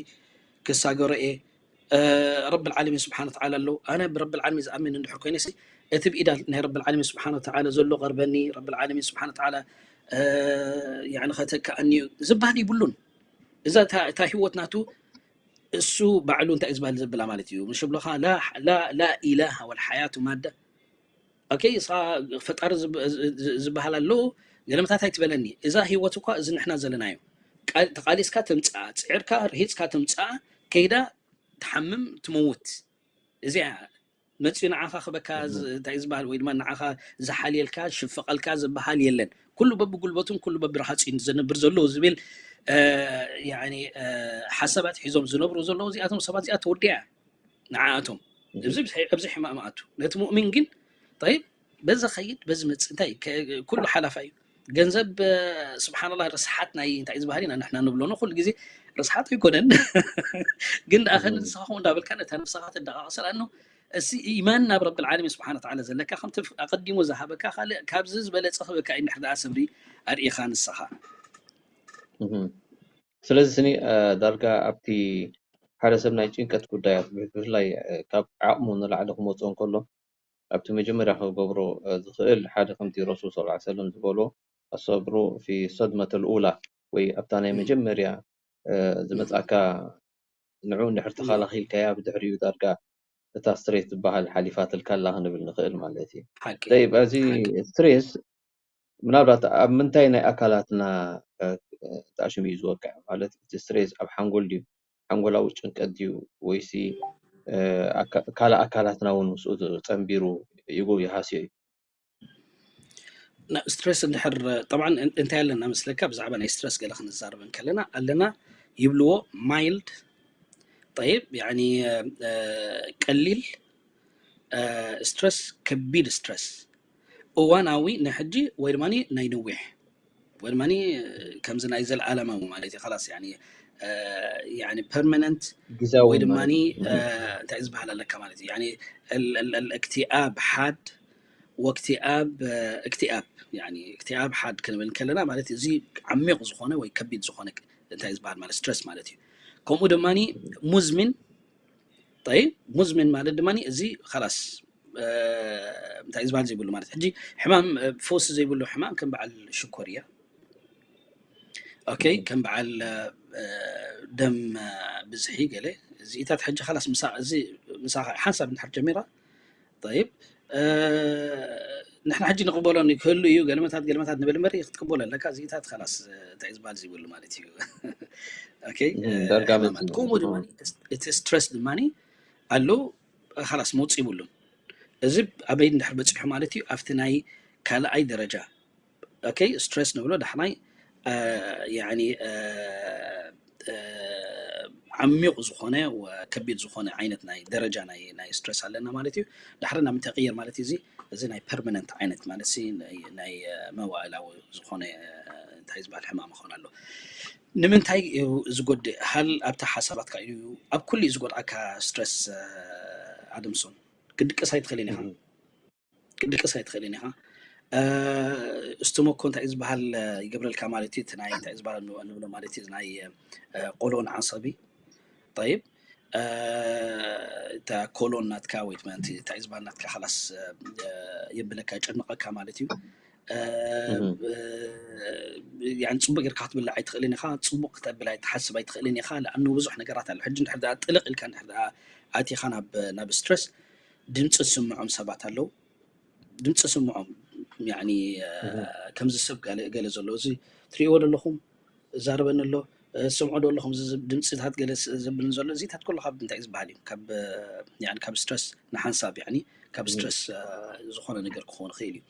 ክሳገሮ እየ። እ፣ ረብል ዓለሚን ስብሓነ ወተዓላ ኣሎ። ኣነ ብረብል ዓለሚን ዝኣምን እንድሕር ኮይነሲ፣ እቲ ብኢዳ ናይ ረብል ዓለሚን ስብሓነ ወተዓላ ዘሎ ቀርበኒ፣ ረብል ዓለሚን ስብሓነ ወተዓላ፣ እ፣ ያኒ፣ ከተክኣኒ እዩ ዝበሃል የብሉን። እዛ እታ፣ እታ ህይወት ናቱ፣ እሱ ባዕሉ እንታይ እዩ ዝበሃል ዘብላ ማለት እዩ? ምሽ ብለኻ፣ ላ፣ ላ፣ ላ ኢላሃ ወልሓያቱ ማዳ። ኦኬ፣ እሳ ፈጣሪ ዝብ-፣ ዝ-፣ ዝ-፣ ዝበሃል ኣሎ፣ ገለመታት ኣይትበለኒ። እዛ ህይወት እኳ እዚ ንሕና ዘለናዮ። ቃል-፣ ተቓሊስካ ትምጽኣ፣ ጽዒርካ፣ ርሂጽካ ትምጽኣ፣ ከይዳ ትሓምም፣ ትመውት። እዚኣ መጽዩ ንዓኻ ክበካ ዝ-፣ እህ። እንታይ ዝበሃል፣ ወይ ድማ ንዓኻ ዝሓልየልካ፣ ዝሽፍቐልካ ዝበሃል የለን። ኩሉ በብጉልበቱን ኩሉ በብረሃጺን ዝነብር ዘሎ ዝብል፣ እ፣ ያኒ፣ እ፣ ሓሳባት ሒዞም ዝነብሩ ዘለዉ እዚኣቶም ሰባት እዚኣ ተወዲኣ ንዓኣቶም። እህ። እዚ ብዝሒ-፣ ኣብዚ ሕማም ኣቱ። ነቲ ሙእሚን ግን፣ ጠይብ፣ በዚ ኸይድ፣ በዚ መጽእ፣ እንታይ፣ ከ-፣ ኩሉ ሓላፋ እዩ። ገንዘብ፣ እ፣ ስብሓንላህ፣ ርስሓት ናይ እንታይ ዝበሃል ኢና ንሕና ንብሎ፣ ንኹሉ ግዜ ርስሓት ኣይኮነን። ግን ደኣ ኸ እህ። ንስኻ ከምኡ እንዳበልካ ነታ ነብስኻ ተደቓቕሰላ፣ እኖ፣ እዚ ኢማን ናብ ረብል ዓለሚን ስብሓነ ወተዓላ ዘለካ፣ ከምቲ ኣቐዲሙ ዝሃበካ ካልእ ካብዚ ዝበለጸ ክበካ እዩ፣ እንድሕር ደኣ ሰብሪ ኣርኢኻ ንስኻ። እህ። ስለዚ ስኒ፣ እ፣ ዳርጋ ኣብቲ ሓደ ሰብ ናይ ጭንቀት ጉዳያት፣ ብፍላይ፣ እ፣ ካብ ዓቕሙ ንላዕሊ ክመጽኦ እንከሎ፣ ካብቲ መጀመርያ ክገብሮ ዝኽእል ሓደ ከምቲ ረሱል صلى الله عليه وسلم ዝበሎ الصبر في الصدمة الأولى ወይ ኣብታ ናይ መጀመርያ ዝመጻካ ንዑ እንድሕር ተኸላኺልካያ ብድሕሪኡ ዳርጋ እታ ስትሬስ ትበሃል ሓሊፋትልካ ኣላ ክንብል ንኽእል ማለት እዩ። ጠይብ ኣብዚ ስትሬስ ምናልባት ኣብ ምንታይ ናይ ኣካላትና ተኣሽሙ እዩ ዝወቅዕ? ማለት እቲ ስትሬስ ኣብ ሓንጎል ድዩ? ሓንጎላዊ ጭንቀት ድዩ? ወይሲ ካልእ ኣካላትና እውን ምስኡ ጸንቢሩ ይሃስዮ እዩ? ስትሬስ እንድሕር طبعا እንታይ ኣለና መስለካ? ብዛዕባ ናይ ስትሬስ ገለ ክንዛረብ እንከለና ኣለና ይብልዎ ማይልድ ጠይብ ያኒ ቀሊል ስትረስ ከቢድ ስትረስ እዋናዊ ንሕጂ ወይ ድማ ናይ ነዊሕ ወይ ድማ ከምዚ ናይ ዘለዓለማዊ ማለት እዩ ላስ ያ ፐርማነንት ወይ ድማ እንታይ ዝበሃል ኣለካ ማለት እዩ እክትኣብ ሓድ ወክትኣብ እክትኣብ እክትኣብ ሓድ ክንብል ከለና ማለት እዚ ዓሚቕ ዝኾነ ወይ ከቢድ ዝኾነ እንታይ ዝበሃል ማለት ስትረስ ማለት እዩ ከምኡ ድማ ሙዝሚን ጠይብ ሙዝሚን ማለት ድማ እዚ ላስ እንታይ ዝበሃል ዘይብሉ ማለት ሕጂ ሕማም ፈውሲ ዘይብሉ ሕማም ከም በዓል ሽኮር እያ ኦኬ ከም በዓል ደም ብዝሒ ገለ እዚኢታት ሕጂ ላስ ምሳ እዚ ምሳ ሓንሳብ እንድሕር ጀሚራ ጠይብ ንሕና ሕጂ ንቕበሎ ክህሉ እዩ ገለመታት ገለመታት ንብል እምበር ክትቅበሎ ኣለካ እዚኢታት ላስ እንታይ ዝበሃል ዘይብሉ ማለት እዩ ከምኡ ድማ እቲ ስትረስ ድማ ኣሎ ላስ መውፅ ይብሉን እዚ ኣበይ እንድሕር በፂሑ ማለት እዩ ኣብቲ ናይ ካልኣይ ደረጃ ኦኬ ስትረስ ንብሎ ዳሕናይ ያኒ ዓሚቕ ዝኾነ ከቢድ ዝኾነ ዓይነት ናይ ደረጃ ናይ ስትረስ ኣለና ማለት እዩ ዳሕሪ ናብ ምንታይ ቅየር ማለት እዚ እዚ ናይ ፐርማነንት ዓይነት ማለት ናይ መዋእላዊ ዝኾነ እንታይ ዝበሃል ሕማም ይኸውን ኣሎ ንምንታይ ዝጎድእ ሃል ኣብቲ ሓሳባትካ እዩ ኣብ ኩሉ ዝጎድኣካ ስትረስ ኣደምሶን ክድቅስ ኣይትኽእልን ኢኻ ክድቅስ ኣይትኽእልን ኢኻ እስትሞ እኮ እንታይ ዝበሃል ይገብረልካ ማለት እዩ እቲ ናይ እንታይ ዝበሃል ንብሎ ማለት እዩ ናይ ቆልዑ ንዓሰቢ ጠይብ እታ ኮሎን ናትካ ወይ እንታይ ዝበሃል ናትካ ላስ የብለካ ጨንቐካ ማለት እዩ ጽቡቅ ጌርካ ክትብላ ኣይትኽእልን ኢኻ ጽቡቅ ክተብል ኣይትሓስብ ኣይትኽእልን ኢኻ ለኣኑ ብዙሕ ነገራት ኣሎ ሕጂ እንድሕር ጥልቕ ኢልካ እንድሕር ኣቲኻ ናብ ስትረስ ድምፂ ዝስምዖም ሰባት ኣለዉ ድምፂ ስምዖም ከምዚ ሰብ ገለ ዘሎ እዚ ትሪእዎ ዘለኹም ዛረበኒ ኣሎ ስምዖ ዶ ኣለኹም ድምፅታት ገለ ዘብልን ዘሎ እዚታት ኩሉ ካብ እንታይ ዝበሃል እዩ ካብ ስትረስ ንሓንሳብ ካብ ስትረስ ዝኾነ ነገር ክኸውን ይኽእል እዩ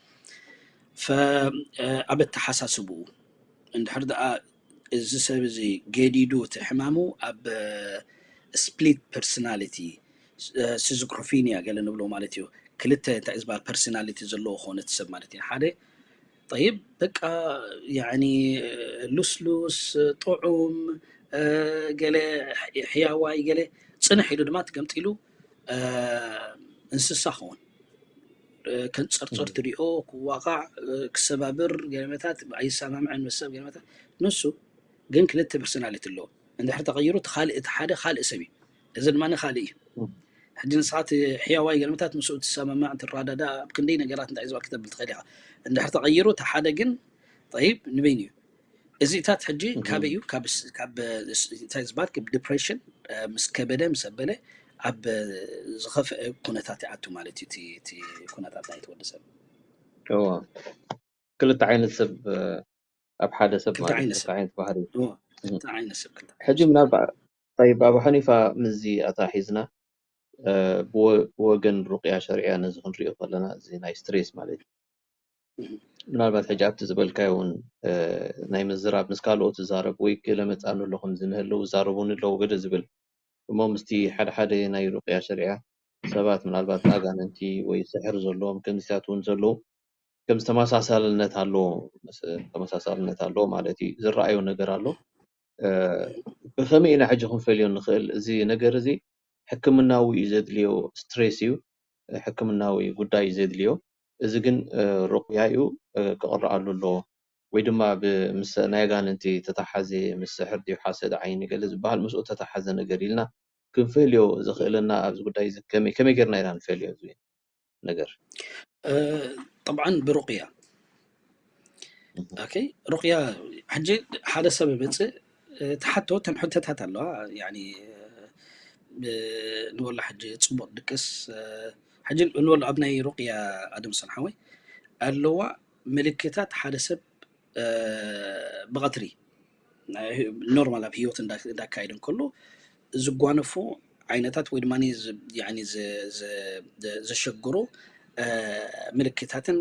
ኣብ ኣተሓሳስብኡ እንድሕር ደኣ እዚ ሰብ እዚ ገዲዱ እቲ ሕማሙ ኣብ ስፕሊት ፐርሶናሊቲ ሲዝክሮፊኒያ ገለ ንብሎ ማለት እዩ ክልተ እንታይ ዝበሃል ፐርሶናሊቲ ዘለዎ ክኾነ እቲ ሰብ ማለት እዩ ሓደ ጠይብ በቃ ያኒ ሉስሉስ ጥዑም ገለ ሕያዋይ ገለ ፅንሕ ኢሉ ድማ ትገምጢሉ እንስሳ ክኸውን ከንፀርፀር ትሪኦ ክዋቃዕ ክሰባብር ገለመታት ኣይሰማምዐን ምስ ሰብ ገለመታት ንሱ ግን ክልተ ፐርሶናሊቲ ኣለዎ እንድሕር ተቐይሩ እቲ ካልእ እቲ ሓደ ካልእ ሰብ እዩ እዚ ድማ ካልእ እዩ ሕጂ ንስኻ እቲ ሕያዋይ ገለመታት ምስኡ ትሰማማዕ ትራዳዳ ኣብ ክንደይ ነገራት እንታይ ዝባ ክተብል ትኽእል ኢኻ እንድሕር ተቐይሩ እቲ ሓደ ግን ጠይብ ንበይኑ እዩ እዚታት ሕጂ ካበይ እዩ ካብ እንታይ ዝበሃል ዲፕሬሽን ምስ ከበደ ምስ ኣበለ ኣብ ዝኸፍአ ኩነታት ይኣቱ ማለት እዩ እቲ ኩነታት ናይቲ ወዲ ሰብ ክልተ ዓይነት ሰብ ኣብ ሓደ ሰብ ማለት ክልተ ዓይነት ባህሪ ዓይነት ሰብ ክልተ ሕጂ ምናልባት ጠይብ ኣብ ሓኒፋ ምስዚ ኣታሒዝና ብወገን ሩቅያ ሸሪዕያ ነዚ ክንሪኦ ከለና እዚ ናይ ስትሬስ ማለት እዩ ምናልባት ሕጂ ኣብቲ ዝበልካዮ እውን ናይ ምዝራብ ምስ ካልኦት ዝዛረብ ወይ ገለ መፃኒ ኣሎ ከምዚ ንህለው ዝዛረቡኒ ኣለዉ ገደ ዝብል እሞ ምስቲ ሓደ ሓደ ናይ ሩቅያ ሸሪዓ ሰባት ምናልባት ኣጋንንቲ ወይ ስሕር ዘለዎም ከምዚታት እውን ዘለዉ ከም ዝተመሳሳልነት ኣሎ ተመሳሳልነት ኣሎ ማለት እዩ ዝረኣዩ ነገር ኣሎ ብኸመይ ኢና ሕጂ ክንፈልዮ ንኽእል እዚ ነገር እዚ ሕክምናዊ እዩ ዘድልዮ ስትሬስ እዩ ሕክምናዊ ጉዳይ እዩ ዘድልዮ እዚ ግን ሩቅያ እዩ ክቕረኣሉ ኣለዎ ወይ ድማ ምስ ናይ ኣጋንንቲ ተተሓዘ ምስ ስሕር ድዩ ሓሰድ ዓይኒ ገለ ዝበሃል ምስኡ ተተሓዘ ነገር ኢልና ክንፈልዮ ዘኽእለና ኣብዚ ጉዳይ እዚ ከመይ ከመይ ጌርና ኢና ንፈልዮ እዚ ነገር ጠብዓን ብሩቅያ ኦኬ ሩቅያ ሕጂ ሓደ ሰብ ይመፅእ ትሓቶ ተን ሕቶታት ኣለዋ ንበሎ ሕጂ ፅቡቅ ድቅስ ሕጂ ንበሎ ኣብ ናይ ሩቅያ ኣደምሰን ሓወይ ኣለዋ ምልክታት ሓደ ሰብ ብቐትሪ ኖርማል ኣብ ህይወት እንዳካየደ እንከሎ ዝጓነፎ ዓይነታት ወይ ድማ ዘሸግሩ ምልክታትን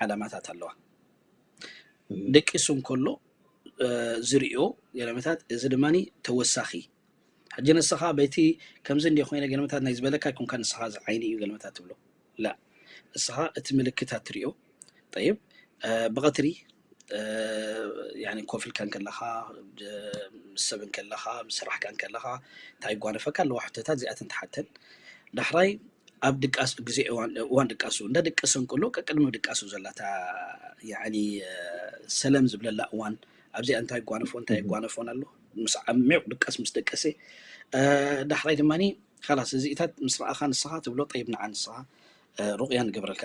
ዓላማታት ኣለዋ። ደቂሱ እንከሎ ዝሪኦ ገለመታት እዚ ድማ ተወሳኺ ሕጂ ንስኻ በይቲ ከምዚ እንዲ ኮይነ ገለመታት ናይ ዝበለካ ይኮንካ ንስኻ ዝዓይኒ እዩ ገለመታት ትብሎ ላ ንስኻ እቲ ምልክታት ትሪኦ ጠይብ ብቐትሪ ኮፍ ኢልካ እንከለኻ ምስ ሰብ እንከለኻ ምስ ስራሕካ እንከለኻ እንታይ ይጓነፈካ ኣለዋ ሕቶታት እዚኣተን ትሓተን ዳሕራይ ኣብ ድቃስ ግዜ እዋን ድቃሱ እንዳ ደቀሰ እንከሎ ቀቅድሚ ድቃሱ ዘላታ ሰለም ዝብለላ እዋን ኣብዚኣ እንታይ ይጓነፎ እንታይ ይጓነፎን ኣሎ ምስ ዓሚቕ ድቃስ ምስ ደቀሰ ዳሕራይ ድማ ካላስ እዚኢታት ምስ ረኣኻ ንስኻ ትብሎ ጠይብ ንዓ ንስኻ ሩቅያ ንገብረልካ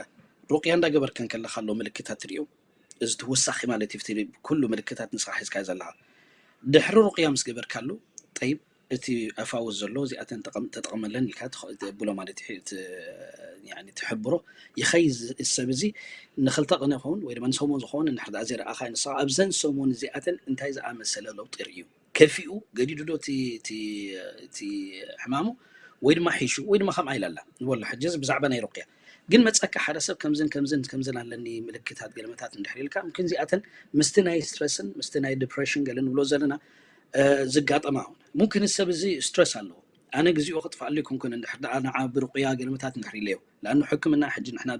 ሩቅያ እንዳገበርካ እንከለካ ኣሎ ምልክታት ትሪኦ እዚ ተወሳኺ ማለት እዩ ኩሉ ምልክታት ንስኻ ሒዝካ ዘለኻ ድሕሪ ሩቅያ ምስ ገበርካሉ ጠይብ እቲ ኣፋውስ ዘሎ እዚኣተን ተጠቐመለን ኢልካ ብሎ ማለት ትሕብሮ ይኸይ ሰብ እዚ ንክልተ ቅነ ኸውን ወይ ድማ ንሰሙን ዝኸውን እንድሕር ዘይረኣኻ ንስኻ ኣብዘን ሰሙን እዚኣተን እንታይ ዝኣመሰለ ለውጢ ርእዩ ከፊኡ ገዲዱ ዶ እቲ ሕማሙ ወይ ድማ ሒሹ ወይ ድማ ከምኣ ኢላላ ንበሎ ሕጂ እዚ ብዛዕባ ናይ ሩቅያ ግን መፀካ ሓደ ሰብ ከምዝን ከምዝን ከምዝን ኣለኒ ምልክታት ገለመታት እንድሕር ኢልካ ምክን እዚኣተን ምስቲ ናይ ስትረስን ምስቲ ናይ ዲፕሬሽን ገለ ንብሎ ዘለና ዝጋጠማ እውን ሙምክን ሰብ እዚ ስትረስ ኣለዎ ኣነግዚኡ ክጥፋኣሉ ይኩንኩን እንድሕር ደኣ ንዓ ብርቁያ ገለመታት እንድሕር ኢለዮ ለኣኑ ሕክምና ሕጂ ንሕና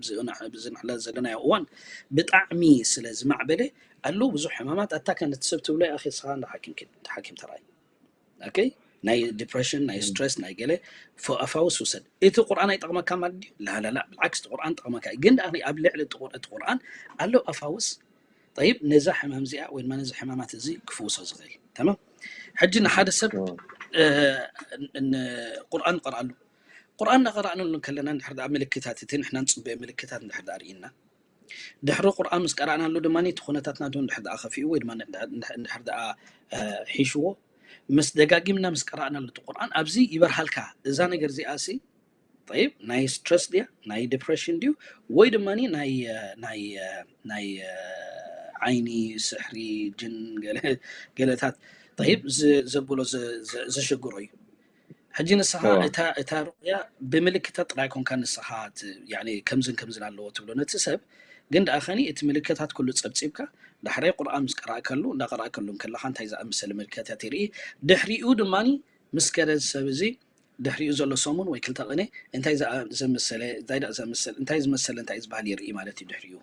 ብዝንሕለ ዘለናዮ እዋን ብጣዕሚ ስለ ዝማዕበለ ኣለዉ ብዙሕ ሕማማት ኣታ ከ ነቲ ሰብ ትብሎ ኣኺ ስኻ እንዳ ሓኪም ተራይ ናይ ዲፕሬሽን ናይ ስትረስ ናይ ገለ ኣፋውስ ውሰድ እቲ ቁርኣን ኣይጠቕመካ ማለት ድዩ ላላላ ብልዓክስ እቲ ቁርኣን ጠቕመካ እዩ ግን ደኣ ኣብ ልዕሊ እቲ ቁርኣን ኣሎ ኣፋውስ ጠይብ ነዛ ሕማም እዚኣ ወይ ድማ ነዚ ሕማማት እዚ ክፍውሶ ዝኽእል ተማም ሕጂ ንሓደ ሰብ ቁርኣን ንቐርኣሉ ቁርኣን እናቐራእንሉ ከለና እንድሕር ደኣ ምልክታት እቲ ንሕና ንፅበዮ ምልክታት እንድሕር ደኣ ርኢና ድሕሪ ቁርኣን ምስ ቀራእናሉ ድማ እቲ ኩነታትና ዶ እንድሕር ደኣ ከፊኡ ወይ ድማ እንድሕር ደኣ ሒሽዎ ምስ ደጋጊምና ምስ ቀራእናሉ እቲ ቁርኣን ኣብዚ ይበርሃልካ እዛ ነገር እዚኣ ሲ ጠይብ ናይ ስትረስ ድያ ናይ ዲፕሬሽን ድዩ ወይ ድማ ናይ ናይ ናይ ዓይኒ ስሕሪ ጅን ገለታት ጠይብ ዘብሎ ዘሽግሮ እዩ ሕጂ ንስኻ እታ ሩቅያ ብምልክታት ጥራይ ኮንካ ንስኻ ከምዝን ከምዝን ኣለዎ ትብሎ ነቲ ሰብ ግን ደኣ ኸኒ እቲ ምልክታት ኩሉ ጸብጺብካ ዳሕራይ ቁርኣን ምስ ቀራእከሉ እንዳቀራእከሉ እንከለኻ እንታይ ዝኣመሰለ ምልክታት ይርኢ ድሕሪኡ ድማ ምስ ከደ ሰብ እዚ ድሕሪኡ ዘሎ ሰሙን ወይ ክልተ ቅነ እንታይ ዘመሰለ እንታይ ደኣ ዘመሰለ እንታይ ዝመሰለ እንታይ ዝበሃል ይርኢ ማለት እዩ ድሕሪኡ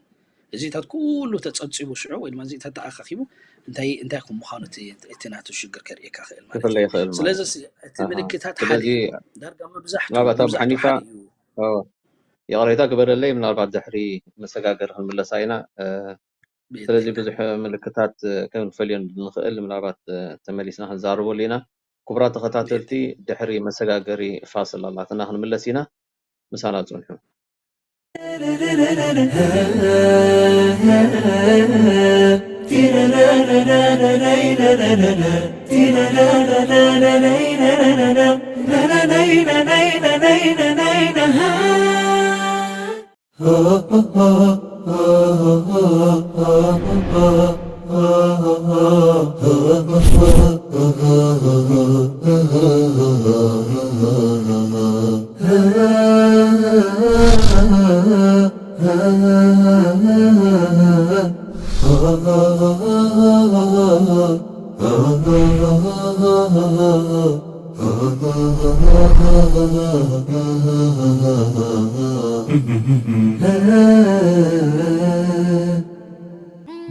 እዚታት ኩሉ ተጸብጺቡ ሽዑ ወይ ድማ እዚታት ተኣኻኺቡ እንታይ እንታይ ከም ምዃኑ እቲ ናቱ ሽግር ከርእየካ ክእል ማለት እዩ ስለዚ እቲ ምልክታት ሓደ ዳርጋ መብዛሕቱ ምናልባት ኣብ ሓኒፋ ይቕሬታ ግበረለይ ምናልባት ድሕሪ መሰጋገሪ ክንምለሳ ኢና ስለዚ ብዙሕ ምልክታት ክንፈልዮ ንኽእል ምናልባት ተመሊስና ክንዛረበሉ ኢና ክቡራት ተኸታተልቲ ድሕሪ መሰጋገሪ ፋስል ኣላትና ክንምለስ ኢና ምሳና ፅንሑ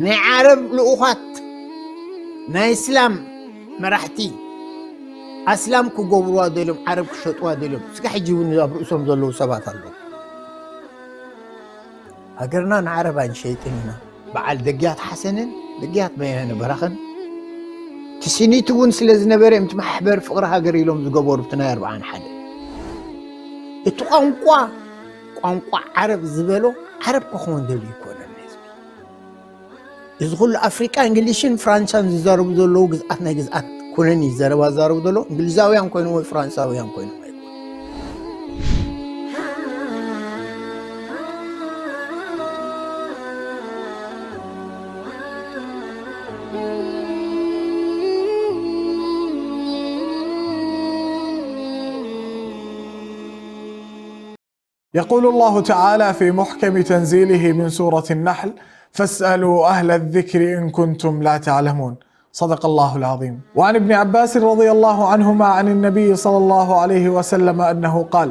ናይ ዓረብ ልኡኻት ናይ እስላም መራሕቲ ኣስላም ክገብርዋ ደልዮም ዓረብ ክሸጥዋ ደልዮም እስካ ሕጂ እውን ኣብ ርእሶም ዘለዉ ሰባት ኣለዉ ሃገርና ንዓረብ ኣይንሸይጥን ኢና በዓል ደግያት ሓሰንን ደግያት በያነ በራኽን ትስኒት እውን ስለ ዝነበረ እዮም ማሕበር ፍቕሪ ሃገር ኢሎም ዝገበሩ እቲ ናይ ኣርብዓን ሓደ እቲ ቋንቋ ቋንቋ ዓረብ ዝበሎ ዓረብ ክኾን ደልዩ ይኮነን ህዝቢ። እዚ ኩሉ ኣፍሪቃ እንግሊሽን ፍራንሳን ዝዛረቡ ዘለዉ ግዝኣት ናይ ግዝኣት ኩነኒ ዘረባ ዝዛረቡ ዘለዉ እንግሊዛውያን ኮይኖም ወይ ፍራንሳውያን ኮይኖም ኣይኮኑን። يقول الله تعالى في محكم تنزيله من سورة النحل: فاسألوا أهل الذكر إن كنتم لا تعلمون. صدق الله العظيم. وعن ابن عباس رضي الله عنهما عن النبي صلى الله عليه وسلم أنه قال: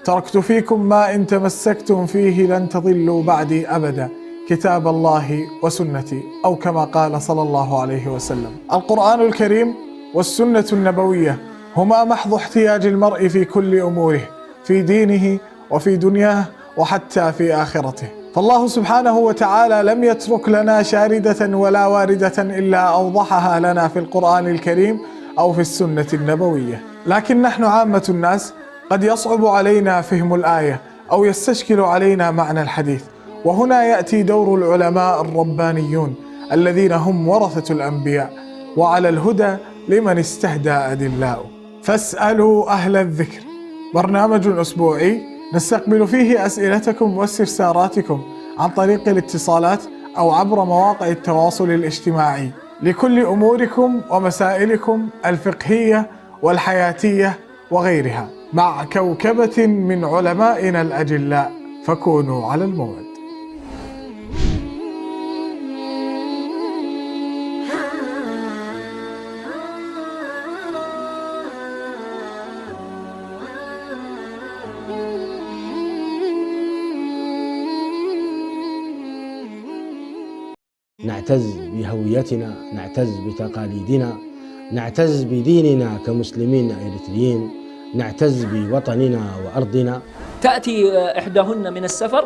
تركت فيكم ما إن تمسكتم فيه لن تضلوا بعدي أبدا، كتاب الله وسنتي، أو كما قال صلى الله عليه وسلم. القرآن الكريم والسنة النبوية هما محض احتياج المرء في كل أموره، في دينه وفي دنياه وحتى في آخرته. فالله سبحانه وتعالى لم يترك لنا شاردة ولا واردة إلا أوضحها لنا في القرآن الكريم أو في السنة النبوية. لكن نحن عامة الناس قد يصعب علينا فهم الآية أو يستشكل علينا معنى الحديث، وهنا يأتي دور العلماء الربانيون الذين هم ورثة الأنبياء، وعلى الهدى لمن استهدى أدلاؤه. فاسألوا أهل الذكر، برنامج أسبوعي نستقبل فيه أسئلتكم واستفساراتكم عن طريق الاتصالات أو عبر مواقع التواصل الاجتماعي لكل أموركم ومسائلكم الفقهية والحياتية وغيرها مع كوكبة من علمائنا الأجلاء، فكونوا على الموعد. نعتز بهويتنا، نعتز بتقاليدنا، نعتز بديننا كمسلمين إريتريين، نعتز بوطننا وأرضنا. تأتي إحداهن من السفر،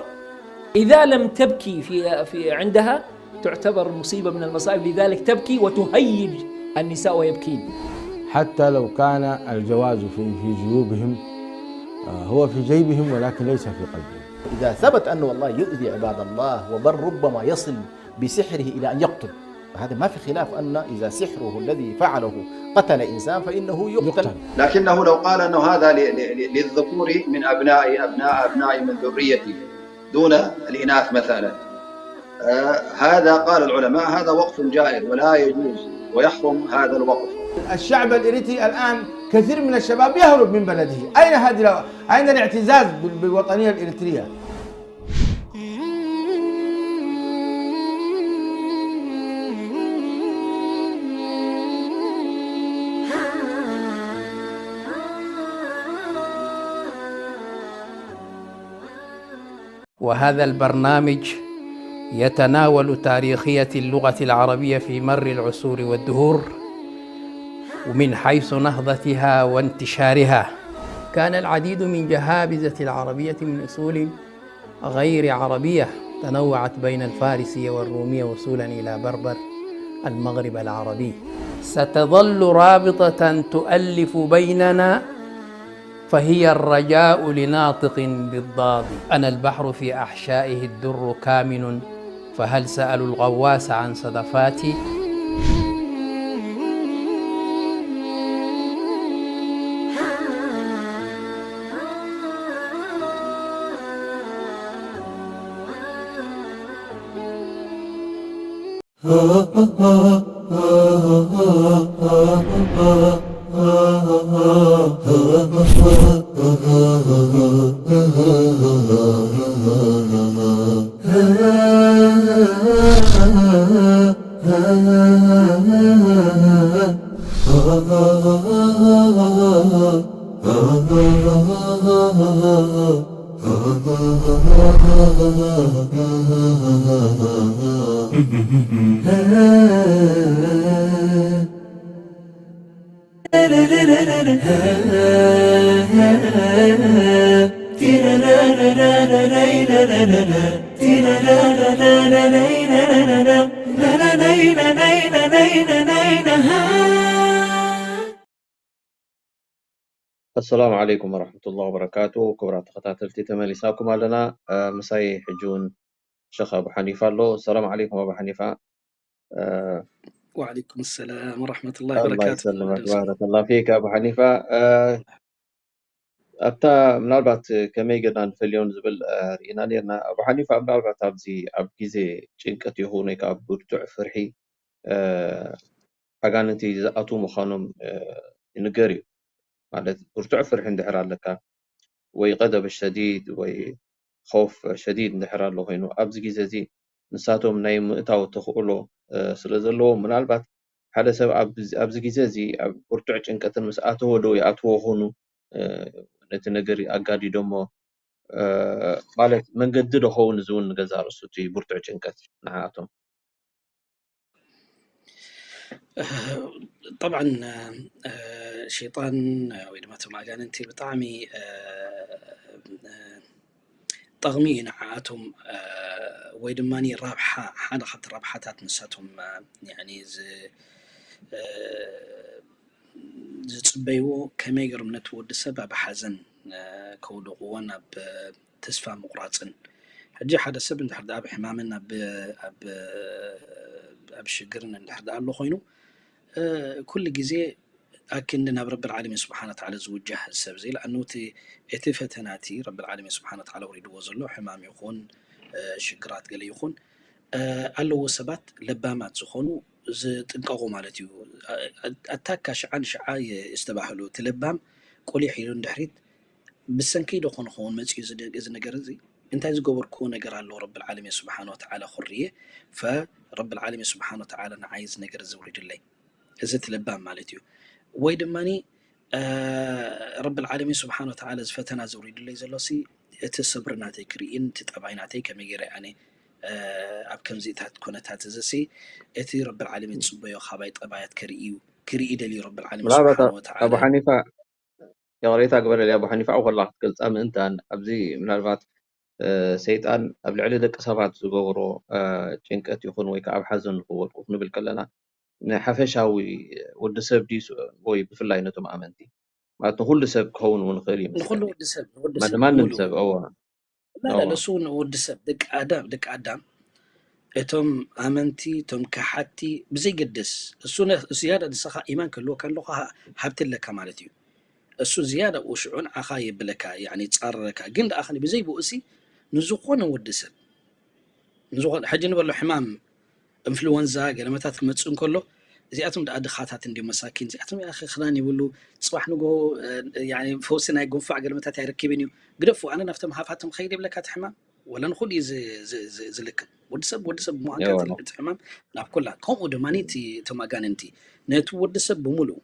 إذا لم تبكي في في عندها تعتبر مصيبة من المصائب، لذلك تبكي وتهيج النساء ويبكين. حتى لو كان الجواز في في جيوبهم، آه، هو في جيبهم ولكن ليس في قلبهم. إذا ثبت أنه والله يؤذي عباد الله، وبل ربما يصل بسحره إلى أن يقتل، فهذا ما في خلاف أن إذا سحره الذي فعله قتل إنسان فإنه يقتل. لكنه لو قال أنه هذا ل-، ل-، ل-، للذكور من أبنائي، أبناء أبنائي، من ذريتي، دون الإناث مثلا، آه، هذا قال العلماء هذا وقف جائر ولا يجوز ويحرم هذا الوقف. الشعب الإريتري الآن كثير من الشباب يهرب من بلده. أين هذه ال-، أين الاعتزاز بال-، بالوطنية الإريترية؟ وهذا البرنامج يتناول تاريخية اللغة العربية في مر العصور والدهور، ومن حيث نهضتها وانتشارها. كان العديد من جهابذة العربية من أصول غير عربية تنوعت بين الفارسية والرومية وصولا إلى بربر المغرب العربي. ستظل رابطة تؤلف بيننا، فهي الرجاء لناطق بالضاد. أنا البحر في أحشائه الدر كامن، فهل سألوا الغواص عن صدفاتي؟ ኣሰላሙ ዓለይኩም ወረሕመቱላሂ ወበረካቱ። ክቡራት ተኸታተልቲ፣ ተመሊስናኩም ኣለና። እ፣ ምሳይ ሕጂ እውን ሸኽ ኣቡ ሓኒፋ ኣሎ። ሰላም ዓለይኩም ኣቡ ሓኒፋ። እ፣ ወዓለይኩም ሰላም ወረሕመቱላሂ ኣላህ ወበረካቱ። ይሰልመክ፣ ባረከላህ ፊክ ኣቡ ሓኒፋ። እ፣ ኣብታ ምናልባት ከመይ ጌርና ንፈልዮን ዝብል፣ እ፣ ርኢና ኔርና። ኣቡ ሓኒፋ ምናልባት ኣብዚ ኣብ ግዜ ጭንቀት ይኹን ወይ ከዓ ብርቱዕ ፍርሒ፣ እ፣ ኣጋንንቲ ዝኣትዉ ምዃኖም፣ እ፣ ይንገር እዩ። ማለት ብርቱዕ ፍርሒ እንድሕር ኣለካ ወይ ቀደብ ሸዲድ ወይ ኸውፍ ሸዲድ እንድሕር ኣሎ ኮይኑ ኣብዚ ግዜ እዚ ንሳቶም ናይ ምእታው ተኽእሎ፣ እ፣ ስለ ዘለዎ ምናልባት ሓደ ሰብ ኣብዚ፣ ኣብዚ ግዜ እዚ ኣብ ብርቱዕ ጭንቀትን ምስ ኣተወ ዶ ይኣትዎ ኾኑ፣ እ፣ ነቲ ነገር ኣጋዲዶሞ፣ እ፣ ማለት መንገዲ ዶ ኸውን እዚ እውን ንገዛ ርእሱ እቲ ብርቱዕ ጭንቀት ንዓኣቶም? ጠብዓን፣ እ፣ ሸይጣን ወይ ድማ እቶም ኣጋንንቲ ብጣዕሚ፣ እ፣ እ፣ ጠቕሚ እዩ ንዓኣቶም፣ እ፣ ወይ ድማ ረብሓ፣ ሓደ ካብቲ ረብሓታት ንሳቶም፣ እ፣ ያኒ ዝ-፣ እ፣ ዝጽበይዎ ከመይ ገይሮም ነቲ ወዲ ሰብ ኣብ ሓዘን፣ እ፣ ከውድቕዎን ኣብ፣ እ፣ ተስፋ ምቑራጽን። ሕጂ ሓደ ሰብ እንድሕር ደኣ ኣብ ሕማምን ኣብ፣ ኣብ፣ ኣብ ሽግርን እንድሕር ደኣ ኣሎ ኮይኑ፣ እ፣ ኩሉ ግዜ ኣክንዲ ናብ ረብል ዓለሚን ስብሓነ ወተዓላ ዝውጃህ ሰብ እዚ፣ ለኣኑ እቲ፣ እቲ ፈተና እቲ ረብል ዓለሚን ስብሓነ ወተዓላ ኣውሪድዎ ዘሎ ሕማም ይኹን፣ እ፣ ሽግራት ገለ ይኹን፣ እ፣ ኣለዎ ሰባት ለባማት ዝኾኑ ዝጥንቀቑ ማለት እዩ። እ፣ ኣታካ ሽዓ ንሽዓ የስተባህሉ። እቲ ለባም ቁሊሕ ኢሉ ንድሕሪት ብሰንከይ ዶ ኾን ኸውን መጺኡ እዚ ደ-፣ እዚ ነገር እዚ? እንታይ ዝገበርክዎ ነገር ኣሎ ረብል ዓለሚን ስብሓነ ወተዓላ ኩርየ፣ ፈረብል ዓለሚን ስብሓነ ወተዓላ ንዓይ እዚ ነገር እዚ ኣውሪድለይ። እዚ እቲ ለባም ማለት እዩ። ወይ ድማኒ፣ እ፣ ረብል ዓለሚን ስብሓነ ወተዓላ እዚ ፈተና ዘውሪድለይ ዘሎሲ እቲ ሰብሪ ናተይ ክርእይን እቲ ጠባይ ናተይ ከመይ ገይረ ኣነ፣ እ፣ ኣብ ከምዚታት ኩነታት እዚሲ እቲ ረብል ዓለሚን ዝጽበዮ ካባይ ጠባያት ከርእዩ፣ ክርኢ ደልዩ ረብል ዓለሚን ምናልባት ስብሓነ ኣቡ ወተዓላ። ሓኒፋ፣ ይቕሬታ ግበረልይ ኣቡ ሓኒፋ፣ ኣብ ከላ ክትገልጻ ምእንታን ኣብዚ ምናልባት፣ እ፣ ሰይጣን ኣብ ልዕሊ ደቂ ሰባት ዝገብሮ፣ እ፣ ጭንቀት ይኹን ወይ ከዓ ኣብ ሓዘን ንኽወድቁ ክንብል ከለና ንሓፈሻዊ ወዲ ሰብ ድዩ ወይ ብፍላይ ነቶም ኣመንቲ? ማለት ንኹሉ ሰብ ክኸውን እውን ይኽእል እዩ ንኹሉ መሰለኒ። ወዲ ሰብ፣ ንወዲ ማለት ሰብ ማንም ብምሉኡ። ሰብ፣ እወ። ላ፣ ላ፣ እወ። ለሱ ንወዲ ሰብ፣ ደቂ ኣዳም፣ ደቂ ኣዳም፣ እቶም ኣመንቲ፣ እቶም ከሓድቲ፣ ብዘይገድስ፣ እሱ ነ-፣ ዝያዳ ንስኻ ኢማን ክህልወካ ኣለኻ፣ ሃ-፣ ሃብቲ ኣለካ ማለት እዩ። እሱ ዝያዳ ብኡ ሽዑ ንዓኻ የብለካ፣ ያኒ ይጻረረካ። ግን ደኣ ኸኒ ብዘይ ብኡ እሲ ንዝኾነ ወዲ ሰብ፣ ንዝኾነ፣ ሕጂ ንበሎ ሕማም ኢንፍሉወንዛ፣ ገለመታት ክመጽእ እንከሎ፣ እዚኣቶም ደኣ ድኻታት እንድዮም መሳኪን፣ እዚኣቶም ያኺ ክዳን ይብሉ፣ ጽባሕ ንግሆ፣ እ፣ ያኒ ፈውሲ ናይ ጉንፋዕ ገለመታት ኣይረክብን እዩ። ግደፉ፣ ኣነ ናብቶም ሃፋትም ኸይድ ይብለካ እቲ ሕማም፣ ወላ ንኹሉ እዩ ዝ-፣ ዝ-፣ ዝ-፣ ዝልክም። ወዲ ሰብ፣ ወዲ ሰብ ብምዃንካ እወ። እቲ፣ እቲ ሕማም ናብ ኩላ። ከምኡ ድማ እቲ፣ እቶም ኣጋንንቲ፣ ነቲ ወዲ ሰብ ብምሉኡ፣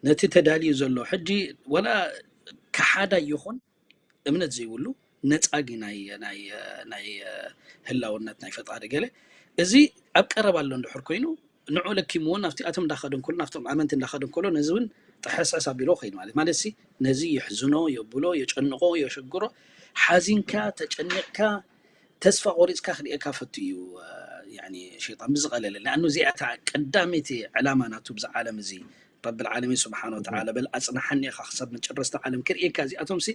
ነቲ ተዳልዩ ዘሎ፣ ሕጂ ወላ ከሓዳይ ይኹን እምነት ዘይብሉ፣ ነጻጊ ናይ፣ ናይ፣ ናይ ህላውነት ናይ ፈጣሪ ገለ፣ እዚ ኣብ ቀረባ ኣሎ እንድሕር ኮይኑ፣ ንዑ ለኪምዎ ናብቲ ኣቶም እንዳኸደ እንከሎ፣ ናብቶም ኣመንቲ እንዳኸደ እንከሎ፣ ነዚ እውን ጥሕስሕስ ኣቢሎ ኸይድ ማለት፣ ማለት ሲ፣ ነዚ የሕዝኖ፣ የብሎ፣ የጨንቆ፣ የሸግሮ። ሓዚንካ፣ ተጨኒቕካ፣ ተስፋ ቆሪጽካ ክርእየካ ፈቱ እዩ፣ እ፣ ያኒ ሸይጣን ብዝቐለለ። ለኣኑ እዚኣ እታ ቀዳመይቲ ዕላማ ናቱ ብዛ ዓለም እዚ፣ ረብል ዓለሚን ስብሓነ ወተዓላ፣ በል ኣጽንሓኒ ኢኻ ክሳብ መጨረስታ ዓለም ክርእየካ፣ እዚኣቶም ሲ፣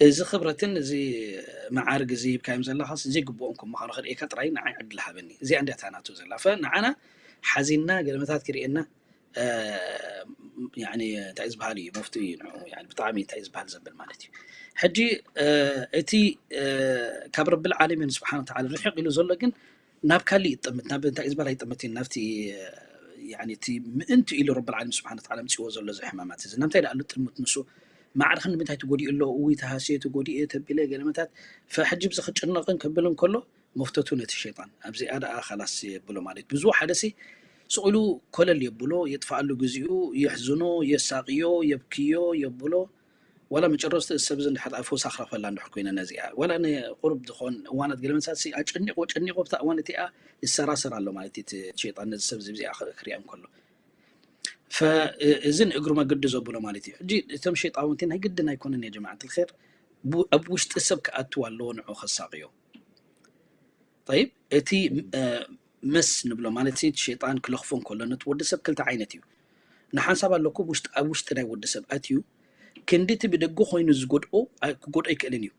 እዚ ክብረትን እዚ መዓርግ እዚ ሂብካዮም ዘለኻስ ዘይግብኦም ከም ምዃኑ ክርእየካ ጥራይ ንዓይ ዕድል ሃበኒ። እዚኣ እንድያ እታ ናቱ ዘላ። ፈ ንዓና ሓዚንና ገለመታት ክርእየና፣ እ፣ ያኒ እንታይ ዝበሃል እዩ፣ መፍትኡ እዩ ንዕኡ፣ ያኒ ብጣዕሚ እንታይ ዝበሃል ዘብል ማለት እዩ። ሕጂ፣ እ፣ እቲ፣ እ፣ ካብ ረብል ዓለሚን ስብሓነ ወተዓላ ርሕቕ ኢሉ ዘሎ ግን ናብ ካሊእ ይጠምት፣ ናብ እንታይ ዝበሃል ኣይጠምትን፣ ናብቲ፣ እ፣ ያኒ እቲ ምእንቲ ኢሉ ረብል ዓለሚን ስብሓነ ወተዓላ ኣምጺዎ ዘሎ እዚ ሕማማት እዚ። ንምንታይ ደኣ ኣሎ ጥምት ንሱ? ማዕርኽ ንምንታይ ተጎዲኡ ኣሎ? እውይ ተሃስየ፣ ተጎዲኤ፣ ተቢለ፣ ገለመታት። ፈሕጂ ብዚ ክጭነቕን ከብልን ከሎ፣ መፍተቱ ነቲ ሸይጣን። ኣብዚኣ ደኣ ኸላስ የብሎ ማለት። ብዙ ሓደ ሲ ስቕ ኢሉ ኮለል የብሎ፣ የጥፍኣሉ ግዚኡ፣ የሕዝኖ፣ የሳቕዮ፣ የብክዮ፣ የብሎ። ዋላ መጨረስቲ እዚ ሰብ እዚ እንድሕር ደኣ ፈውሳ ክረኽበላ እንድሕር ኮይነ ነዚኣ። ዋላ ንቁሩብ ዝኾን እዋናት ገለመታት ሲ ኣጨኒቑ፣ ጨኒቑ ኣብታ እዋን እቲኣ ይሰራሰር ኣሎ ማለት እዩ። እቲ ሸይጣን ነዚ ሰብ እዚ ብዚኣ ክ-፣ ክሪኣ እንከሎ። ፈ-፣ እዚ ንእግሩ መገዲ ዘብሎ ማለት እዩ። ሕጂ እቶም ሸይጣውንቲ ናይ ግድን ኣይኮነን ያ ጀማዓት ልኸይር፣ ቡ-፣ ኣብ ውሽጢ ሰብ ክኣትው ኣለዎ ንዑ ከሳቕዮ። ጠይብ፣ እቲ፣ እ፣ መስ ንብሎ ማለት እቲ ሸይጣን ክለኽፎ እንከሎ ነቲ ወዲ ሰብ ክልተ ዓይነት እዩ። ንሓንሳብ ኣለኩ ውሽጢ፣ ኣብ ውሽጢ ናይ ወዲ ሰብ ኣትዩ ክንዲ እቲ ብደገ ኮይኑ ዝጎድኦ ኣይ- ክጎድኦ ኣይክእልን እዩ።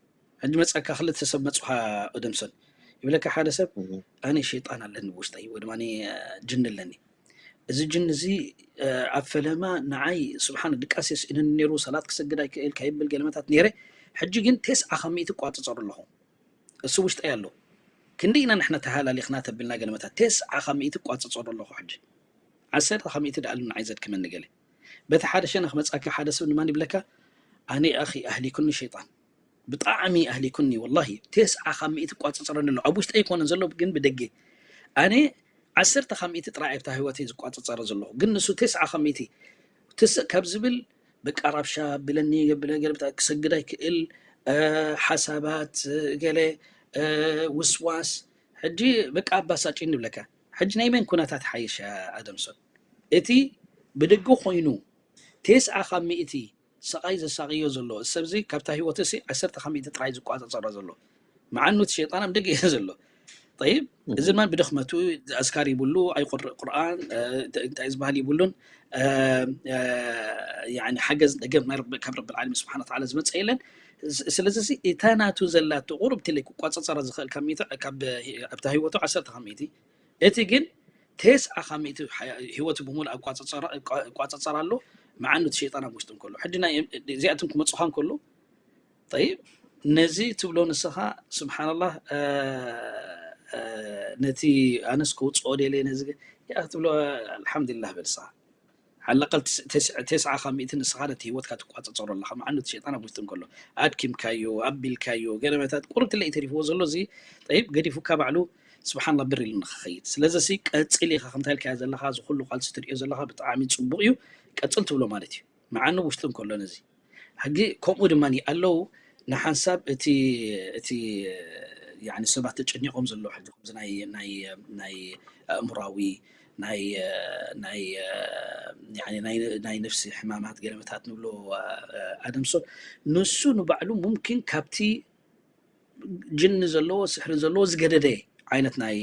ሕጂ መፀካ ክልተ ሰብ መፅኻ፣ ደምሰን፣ ይብለካ ሓደ ሰብ፣ ኣነ ሸይጣን ኣለኒ ብውሽጠይ ወይ ድማ ጅን ኣለኒ። እዚ ጅን እዚ ኣብ ፈለማ ንዓይ ስብሓን ድቃስ የስእንን ነይሩ፣ ሰላት ክሰግድ ኣይክእል ከይብል ገለመታት ነይረ። ሕጂ ግን ቴስዓ ካብ ሚእቲ እቋፅፀሩ ኣለኹ። እሱ ውሽጠይ ኣሎ። ክንዲ ኢና ንሕና ተሃላሊኽና ተብልና ገለመታት ቴስዓ ካብ ሚእቲ እቋፅፀሩ ኣለኹ። ሕጂ ዓሰርተ ካብ ሚእቲ ደኣሉ ንዓይ ዘድክመኒ ገለ። በቲ ሓደ ሸነኽ መፃካ ሓደ ሰብ ድማ ይብለካ ኣነ ኣኺ ኣህሊኩኒ ሸይጣን፣ ብጣዕሚ ኣህሊኩኒ ወላሂ። ቴስዓ ካብ ሚእቲ እቋፅፀረኒ ኣሎ። ኣብ ውሽጠይ ኣይኮነን ዘሎ ግን ብደገ። ኣነ ዓሰርተ ካብ ሚእቲ ጥራይ ኣብታ ህይወተይ ዝቋፅፀረ ዘለኹ፣ ግን ንሱ ቴስዓ ካብ ሚእቲ ትስእ ካብ ዝብል በቃ ራብሻ ብለኒ፣ ገለ ገለ ብታ- ክሰግድ ኣይክእል፣ ሓሳባት፣ ገለ ውስዋስ። ሕጂ በቃ ኣባሳጭ ንብለካ። ሕጂ ናይ መን ኩነታት ሓይሽ? ኣደምሶን፣ እቲ ብደገ ኮይኑ ቴስዓ ካብ ሚእቲ ሰቓይ ዘሳቕዮ ዘሎ፣ እዚ ሰብዚ ካብታ ህይወቱ ሲ ዓሰርተ ካብ ሚእቲ ጥራይ ዝቋፀፀሮ ዘሎ። መዓኑ እቲ ሸይጣን ኣብ ደገ እዩ ዘሎ። ጠይብ፣ እዚ ድማ ብድኽመቱ ኣስካር ይብሉ፣ ኣይቁርእ ቁርኣን፣ እንታይ ዝበሃል ይብሉን፣ ሓገዝ ደገፍ ናይ ካብ ረብል ዓለሚን ስብሓን ወተዓላ ዝመፀ የለን። ስለዚ እታ ናቱ ዘላቶ ቁሩብ ትለይ ክቋፀፀራ ዝኽእል ካብ ሚእቲ፣ ካብ ኣብታ ህይወቱ ዓሰርተ ካብ ሚእቲ፣ እቲ ግን ቴስዓ ካብ ሚእቲ ህይወቱ ብምሉእ ኣቋፀፀራ ኣሎ። መዓኑ እቲ ሸይጣን ኣብ ውሽጡ እንከሎ ሕጂ እዚኣቶም ክመፁኻ እንከሎ ጠይብ፣ ነዚ ትብሎ ንስኻ ስብሓንላህ፣ ነቲ ኣነስ ክውፅኦ ደልየ ነዚ ያ ክትብሎ ኣልሓምዱሊላህ በል ንስኻ። ሓለቀል ተስዓ ካብ ሚእቲ ንስኻ ነቲ ህይወትካ ትቋፀፀሮ ኣለኻ። መዓኑ እቲ ሸይጣን ኣብ ውሽጡ እንከሎ ኣድኪምካዮ፣ ኣቢልካዮ፣ ገለመታት ቁርብ ትለይ ተሪፍዎ ዘሎ እዚ ጠይብ ገዲፉካ ባዕሉ ስብሓንላ ብር ኢሉ ንክኸይድ። ስለዚ ሲ ቀፅል ኢኻ ከምታ ኢልካዮ ዘለኻ፣ እዚ ኩሉ ቃልሲ ትሪኦ ዘለኻ ብጣዕሚ ፅቡቕ እዩ፣ ቀፅል ትብሎ ማለት እዩ። መዓኑ ውሽጡ እንከሎ ነዚ ሕጊ ከምኡ ድማ ኣለዉ። ንሓንሳብ እቲ እቲ ያኒ ሰባት ተጨኒቆም ዘለዉ ሕጂ ከምዚ ናይ ናይ ናይ ኣእምራዊ ናይ ናይ ያኒ ናይ ናይ ነፍሲ ሕማማት ገለመታት ንብሎ ኣደምሶ ንሱ ንባዕሉ ሙምኪን ካብቲ ጅኒ ዘለዎ ስሕሪ ዘለዎ ዝገደደ ዓይነት ናይ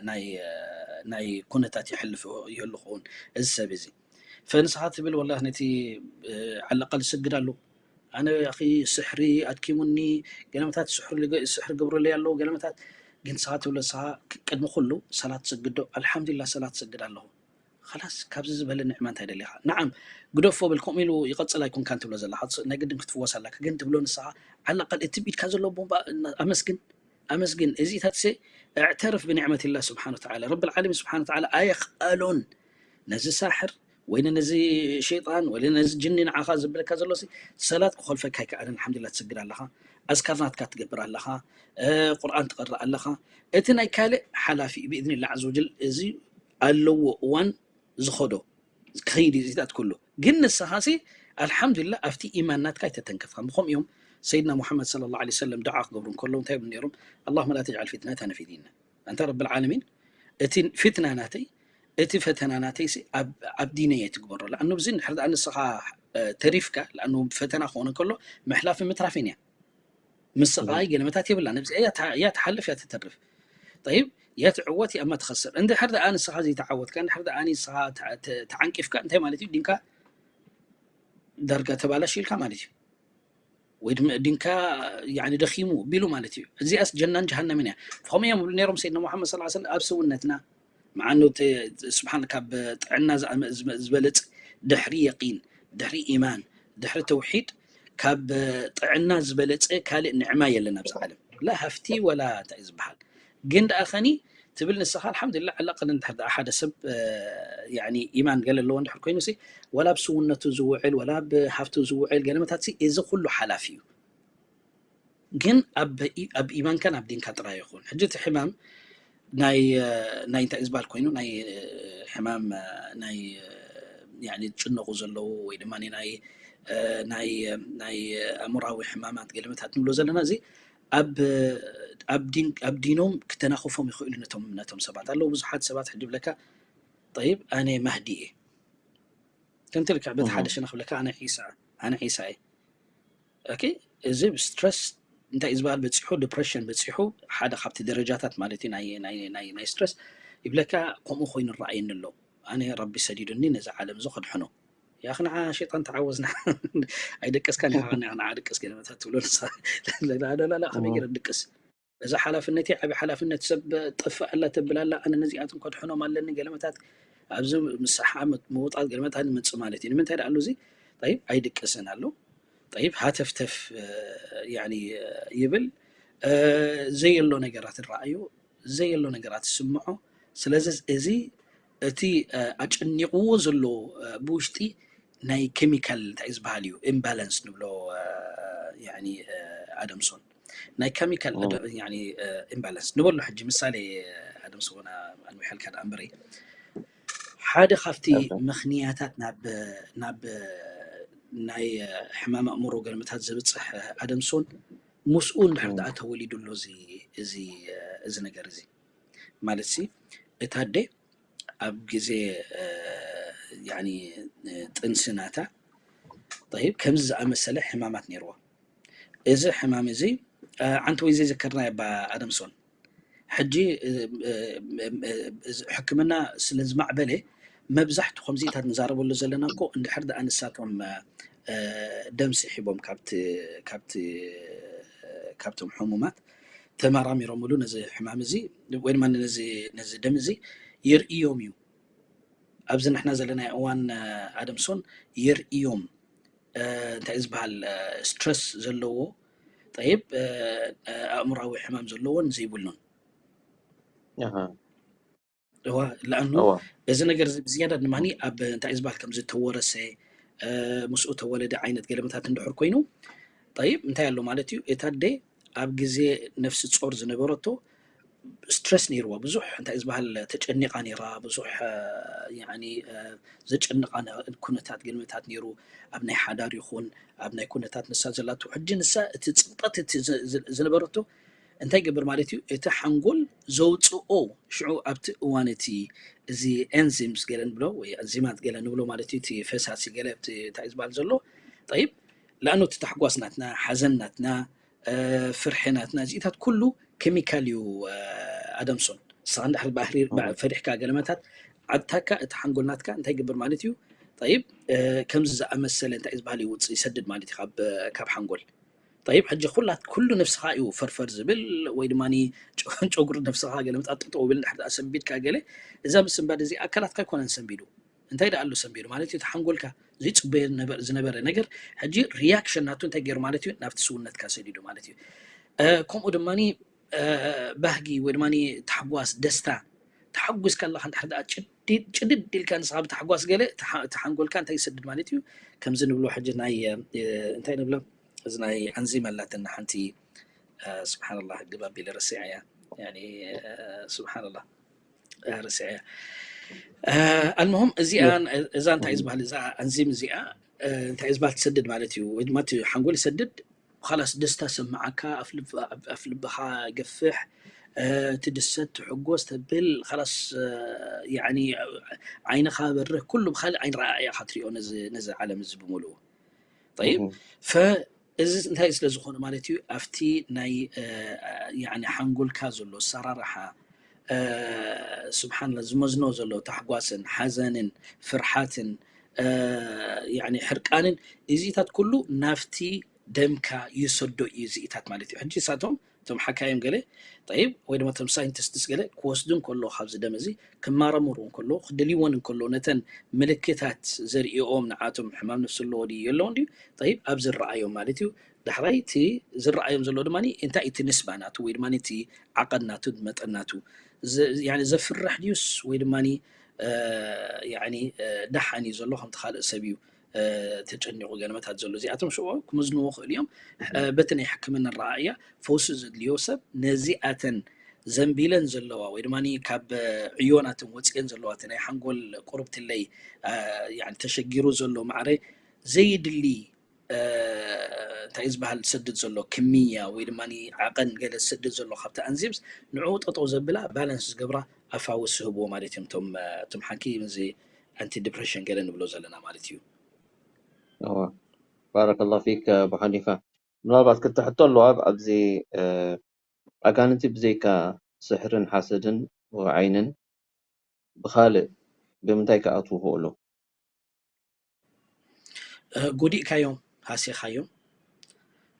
ናይ ናይ ኩነታት ይሕልፍ ይህሉ ክኸውን እዚ ሰብ እዚ። ፈንስኻ ትብል ወላ ነቲ ዓለቃል ዝሰግድ ኣለኹ ኣነ ኣኺ ስሕሪ ኣድኪሙኒ ገለመታት ስሕሪ ስሕሪ ገብረለይ ኣለዉ ገለመታት ግን ንስኻ ትብሎ ንስኻ ቅድሚ ኩሉ ሰላት ትሰግድ ዶ ኣልሓምዱሊላህ ሰላት ትሰግድ ኣለኹ ኸላስ ካብዚ ዝበለ ንዕማ እንታይ ደሊኻ ነዓም ግደፎ በል ከምኡ ኢሉ ይቐፅል ኣይኮንካን ትብሎ ዘለኻ ናይ ግድን ክትፍወስ ኣለካ ግን ትብሎ ንስኻ ዓለቃል እቲ ብኢድካ ዘሎ ቦምባ ኣመስግን ኣመስግን እዚታት ሲ اعترف بنعمة الله سبحانه وتعالى رب العالمين سبحانه وتعالى ኣየኽኣሎን ነዚ ሳሕር ወይ ነዚ ሸይጣን ወይ ነዚ ጅኒ ንዓኻ ዝብለካ ዘሎ ሰላት ክኾልፈካ ኣይከኣልን الحمد لله ትስግድ ኣለኻ ኣስካር ናትካ ትገብር ኣለኻ ቁርኣን ትቐርእ ኣለኻ እቲ ናይ ካልእ ሓላፊ እዩ ብኢዝኒ ላዕ ዝውጅል እዚ ኣለዎ እዋን ዝኸዶ ክኸይድ እዩ እዚታት ኩሉ ግን ንስኻ ሲ ኣልሓምዱሊላህ ኣብቲ ኢማን ናትካ ኣይተተንከፍካ ምኾም እዮም ሰይድና ሙሓመድ صلى الله عليه وسلم ዱዓ ክገብሩ እንከለዉ እንታይ ይብሉ ነይሮም اللهم لا تجعل فتنتنا في ديننا ኣንታ ረብል ዓለሚን እቲ ፊትና ናተይ እቲ ፈተና ናተይ ሲ ኣብ ዲነይ ኣይትግበሮ ለኣኑ ብዚ እንድሕር ደኣ ንስኻ ተሪፍካ ለኣኑ ፈተና ክኾነ ከሎ ምሕላፍ ምትራፍን እያ ምስ ሰብኣይ ገለመታት የብላ ነብዚኣ እያ ትሓልፍ እያ ትተርፍ ጠይብ እያ ትዕወት እያ እማ ትኸስር እንድሕር ደኣ ንስኻ ዘይተዓወትካ እንድሕር ደኣ ንስኻ ተዓንቂፍካ እንታይ ማለት እዩ ዲንካ ዳርጋ ተባላሽ ኢልካ ማለት እዩ ወይ ድማ ዲንካ ያኒ ደኺሙ ቢሉ ማለት እዩ እዚኣስ ጀናን ጀሃነምን እያ ከምኡ እዮም ብሉ ነይሮም ሰይድና ሙሓመድ ስ ሰለም ኣብ ሰውነትና መዓኑ ስብሓን ካብ ጥዕና ዝበልፅ ድሕሪ የቂን ድሕሪ ኢማን ድሕሪ ተውሒድ ካብ ጥዕና ዝበለፀ ካልእ ንዕማ የለን ኣብዚ ዓለም ላ ሃፍቲ ወላ እንታይ ዝበሃል ግን ደኣ ኸኒ ትብል ንስኻ ኣልሓምዱሊላህ ዓላቀል እንድሕር ደኣ ሓደ ሰብ ያኒ ኢማን ገለ ኣለዎ እንድሕር ኮይኑ ሲ ወላ ኣብ ስውነቱ ዝውዕል ወላ ኣብ ሃፍቱ ዝውዕል ገለመታት ሲ እዚ ኩሉ ሓላፊ እዩ ግን ኣብ ኢማንካን ኣብ ዲንካ ጥራይ ይኹን ሕጂ እቲ ሕማም ናይ ናይ እንታይ ዝበሃል ኮይኑ ናይ ሕማም ናይ ያኒ ዝጭነቁ ዘለዉ ወይ ድማ ናይ ናይ ናይ ኣእምራዊ ሕማማት ገለመታት ንብሎ ዘለና እዚ ኣብ ኣብ ዲን ኣብ ዲኖም ክተናኽፎም ይኽእሉ ነቶም ነቶም ሰባት ኣለዉ ብዙሓት ሰባት ሕጂ ብለካ ጠይብ ኣነ ማህዲ እየ ከምቲ ልክዕ በቲ ሓደ ሸነኽ ብለካ ኣነ ዒሳ ኣነ ዒሳ እየ ኦኬ እዚ ስትረስ እንታይ ዝበሃል በፂሑ ዲፕሬሽን በፂሑ ሓደ ካብቲ ደረጃታት ማለት እዩ ናይ ስትረስ ይብለካ ከምኡ ኮይኑ ረኣየኒ ኣሎ ኣነ ረቢ ሰዲዱኒ ነዚ ዓለም እዚ ከድሕኖ ያኽ ንዓ ሸይጣን ተዓወዝ፣ ንዓ ኣይደቀስካን ኢኻ፣ ንዓ፣ ንዓ ደቀስ ገለመታት ትብሎ ንሳ። ላ፣ ላ፣ ላ፣ ላ፣ ከመይ ገይረ ድቅስ? እዛ ሓላፍነተይ ዓቢ ሓላፍነት፣ ሰብ ጠፍእ ኣላ ተብል ኣላ፣ ኣነ ነዚኣቶም ከድሕኖም ኣለኒ ገለመታት፣ ኣብዚ ምስ ሓመት ምውጣት ገለመታት ይመጽእ ማለት እዩ። ንምንታይ ደኣ ኣሎ እዚ? ጠይብ፣ ኣይድቅስን ኣሎ። ጠይብ፣ ሃተፍተፍ፣ እ፣ ያኒ፣ እ፣ ይብል፣ እ፣ ዘየሎ ነገራት ይረኣዮ፣ ዘየሎ ነገራት ይስምዖ። ስለዚ እዚ እቲ፣ እ፣ ኣጨኒቕዎ ዘሎ፣ እ፣ ብውሽጢ ናይ ኬሚካል እንታይ እዩ ዝበሃል እዩ፣ ኢምባላንስ ንብሎ፣ እ፣ ያኒ፣ እ፣ ኣደምሶን። ናይ ኬሚካል እም። ኣደ-፣ ያኒ፣ እ፣ ኢምባላንስ ንበሎ ሕጂ ምሳሌ፣ እ፣ ኣደምሶን ኣንዊሐልካ ደኣ እምበረይ። ሓደ ካብቲ ኦኬ። ምኽንያታት ናብ፣ ናብ ናይ ሕማም ኣእምሮ ገለመታት ዘብጽሕ ኣደምሶን ምስኡ እንድሕር እም። ደኣ ተወሊዱ ኣሎ እዚ፣ እዚ፣ እዚ ነገር እዚ። ማለት ሲ፣ እታ ኣደ ኣብ ግዜ፣ እ፣ ያኒ፣ እ፣ ጥንሲ ናታ፣ ጠይብ፣ ከምዚ ዝኣመሰለ ሕማማት ነይርዋ። እዚ ሕማም እዚ፣ እ፣ ዓንቲ ወይ ዘይዘከርና እባ ኣደምሶን። ሕጂ፣ እ፣ እ፣ እ፣ እዚ ሕክምና ስለ ዝማዕበለ፣ መብዛሕቱ ከምዚታት ንዛረበሉ ዘለና እኮ፣ እንድሕር ደኣ ንሳቶም፣ እ፣ እ፣ ደም ስሒቦም ካብቲ፣ ካብቲ፣ እ፣ ካብቶም ሕሙማት ተመራሚሮምሉ ነዚ ሕማም እዚ፣ ወይ ድማ ነዚ፣ ነዚ ደም እዚ የርእዮም እዩ። ኣብዚ ንሕና ዘለናዮ እዋን፣ እ፣ ኣደምሶን የርእዮም፣ እ፣ እንታይ እዩ ዝበሃል፣ እ፣ ስትረስ ዘለዎ፣ ጠይብ፣ እ፣ እ፣ ኣእምራዊ ሕማም ዘለዎን ዘይብሉን። ኣሃ። እዋ፣ ለኣኑ እዋ። እዚ ነገር እዚ ብዝያዳ ድማ ኣብ እንታይ እዩ ዝበሃል ከም ዝተወረሰ፣ እ፣ ምስኡ ተወለደ ዓይነት ገለመታት እንድሕር ኮይኑ፣ ጠይብ፣ እንታይ ኣሎ ማለት እዩ? እታ ኣደ ኣብ ግዜ ነፍሲ ጾር ዝነበረቶ ስትረስ ነይርዋ፣ ብዙሕ እንታይ እዩ ዝበሃል ተጨኒቓ ነይራ፣ ብዙሕ፣ እ፣ ያኒ፣ እ፣ ዘጨንቓ ነ-፣ ኩነታት ገለመታት ነይሩ፣ ኣብ ናይ ሓዳር ይኹን ኣብ ናይ ኩነታት ንሳ ዘላቶ። ሕጂ ንሳ እቲ ጽቕጠት እቲ ዝ-፣ ዝ-፣ ዝነበረቶ እንታይ ይገብር ማለት እዩ? እቲ ሓንጎል ዘውጽኦ፣ ሽዑ ኣብቲ እዋን እቲ እዚ ኤንዚምስ ገለ ንብሎ ወይ ኣንዚማት ገለ ንብሎ ማለት እዩ፣ እቲ ፈሳሲ ገለ ኣብቲ እንታይ እዩ ዝበሃል ዘሎ፣ ጠይብ፣ ለኣኑ እቲ ታሕጓስ ናትና፣ ሓዘን ናትና፣ እ፣ ፍርሒ ናትና፣ እዚታት ኩሉ ኬሚካል እዩ፣ እ፣ ኣደምሶን። ንስኻ እንድሕር ባህሪ-፣ እም። ፈሪሕካ ገለመታት ዓድታካ፣ እቲ ሓንጎል ናትካ እንታይ ይገብር ማለት እዩ? ጠይብ፣ እ፣ ከምዚ ዝኣመሰለ እንታይ እዩ ዝበሃል ይውጽእ፣ ይሰድድ ማለት እዩ ካብ፣ ካብ ሓንጎል። ጠይብ፣ ሕጂ ኩላት፣ ኩሉ ነፍስኻ እዩ ፈርፈር ዝብል ወይ ድማ ጨ-፣ ጨጉሪ ነፍስኻ ገለመታት ጠጠው ብል እንድሕር ደኣ ሰንቢድካ ገለ፣ እዛ ምስንባድ እዚ ኣካላትካ ኣይኮነን ሰንቢዱ። እንታይ ደኣ ኣሎ ሰንቢዱ ማለት እዩ? እቲ ሓንጎልካ ዘይጽበዮ ነበ-፣ ዝነበረ ነገር ሕጂ ሪያክሽን ናቱ እንታይ ገይሩ ማለት እዩ? ናብቲ ስውነትካ ሰዲዱ ማለት እዩ። እ፣ ከምኡ ድማ፣ እ፣ ባህጊ ወይ ድማ ታሕጓስ፣ ደስታ፣ ተሓጒስካ ኣለኻ እንድሕር ደኣ ጭድድ፣ ጭድድ ኢልካ ንስኻ ብታሕጓስ ገለ፣ እቲ ሓ-፣ እቲ ሓንጎልካ እንታይ ይሰድድ ማለት እዩ? ከምዚ ንብሎ ሕጂ ናይ፣ እ፣ እንታይ ንብሎ? እዚ ናይ ኣንዚም ኣላትና ሓንቲ፣ እ፣ ስብሓንላህ፣ ግብ ኣቢለ ረሲዐያ። ያኒ፣ እ፣ ስብሓንላህ። እ፣ ረሲዐያ። እ፣ ኣልሙሁም እዚኣ፣ እዛ እንታይ እዩ ዝበሃል? እዛ ኣንዚም እዚኣ፣ እ፣ እንታይ እዩ ዝበሃል? ትሰድድ ማለት እዩ። ወይ ድማ እቲ ሓንጎል ይሰድድ፣ ኻላስ ደስታ ሰማዓካ፣ ኣፍ ልብ-፣ ኣፍ ልብኻ ይገፍሕ፣ እ፣ ትድሰት፣ ትሕጎስ ተብል፣ ኻላስ፣ እ፣ ያኒ ዓይንኻ በርህ፣ ኩሉ ብኻልእ ዓይኒ ረኣያ ኢኻ ትሪኦ ነዚ፣ ነዚ ዓለም እዚ ብምሉኡ። ጠይብ፣ እህ። ፈ-፣ እዚ እንታይ ስለ ዝኾነ ማለት እዩ፣ ኣብቲ ናይ፣ እ፣ ያኒ ሓንጎልካ ዘሎ ኣሰራርሓ፣ እ፣ ስብሓንላ፣ ዝመዝኖ ዘሎ ታሕጓስን ሓዘንን ፍርሓትን፣ እ፣ ያኒ ሕርቃንን፣ እዚታት ኩሉ ናብቲ ደምካ ይሰዶ እዩ እዚታት ማለት እዩ። ሕጂ እሳቶም፣ እቶም ሓካይም ገለ፣ ጠይብ፣ ወይ ድማ እቶም ሳይንቲስትስ ገለ ክወስዱ እንከሎ ካብዚ ደም እዚ፣ ክመራመሩ እንከሎ፣ ክደልይዎን እንከሎ፣ ነተን ምልክታት ዘርእኦም ንዓቶም ሕማም ነፍሲ ኣለዎ ድዩ የለዎን ድዩ፣ ጠይብ፣ ኣብ ዝረኣዮም ማለት እዩ። ዳሕራይ እቲ ዝረኣዮም ዘሎ ድማ እንታይ እቲ ንስባ ናቱ ወይ ድማ እቲ ዓቐን ናቱ፣ መጠን ናቱ፣ ዘ-፣ ያኒ ዘፍርሕ ድዩስ ወይ ድማ፣ እ፣ ያኒ፣ እ፣ ደሓን እዩ ዘሎ፣ ከምቲ ካልእ ሰብ እዩ፣ እ፣ ተጨኒቑ ገለመታት ዘሎ። እዚኣቶም ሽዑ ክመዝንዎ ይኽእሉ እዮም። እ፣ በቲ ናይ ሕክምና ኣረኣእያ ፈውሲ ዘድልዮ ሰብ ነዚኣተን ዘንቢለን ዘለዋ ወይ ድማ ካብ ዕዮናተን ወፂኤን ዘለዋ እቲ ናይ ሓንጎል ቁርብትለይ፣ እ፣ ያኒ ተሸጊሩ ዘሎ ማዕረ ዘይድሊ፣ እ፣ እንታይ እዩ ዝበሃል ዝሰድድ ዘሎ ክምያ ወይ ድማ ዓቐን ገለ ዝሰድድ ዘሎ ካብቲ ኣንዚምስ ንዕኡ ጠጠው ዘብላ ባላንስ ዝገብራ ኣፋውስ ዝህብዎ ማለት እዮም። እቶም፣ እ፣ እቶም ሓኪም እዚ ኣንቲ ዲፕሬሽን ገለ ንብሎ ዘለና ማለት እዩ። እወ። ባረከላሁ ፊክ፣ እ፣ ኣቡ ሓኒፋ። ምናልባት ክልተ ሕቶ ኣለዋ ኣብዚ፣ እ፣ ኣጋንንቲ ብዘይካ ስሕርን ሓሰድን ወዓይንን ብኻልእ ብምንታይ ክኣትዉ ይኽእሉ? ጎዲእካዮም፣ ሃሲኻዮም።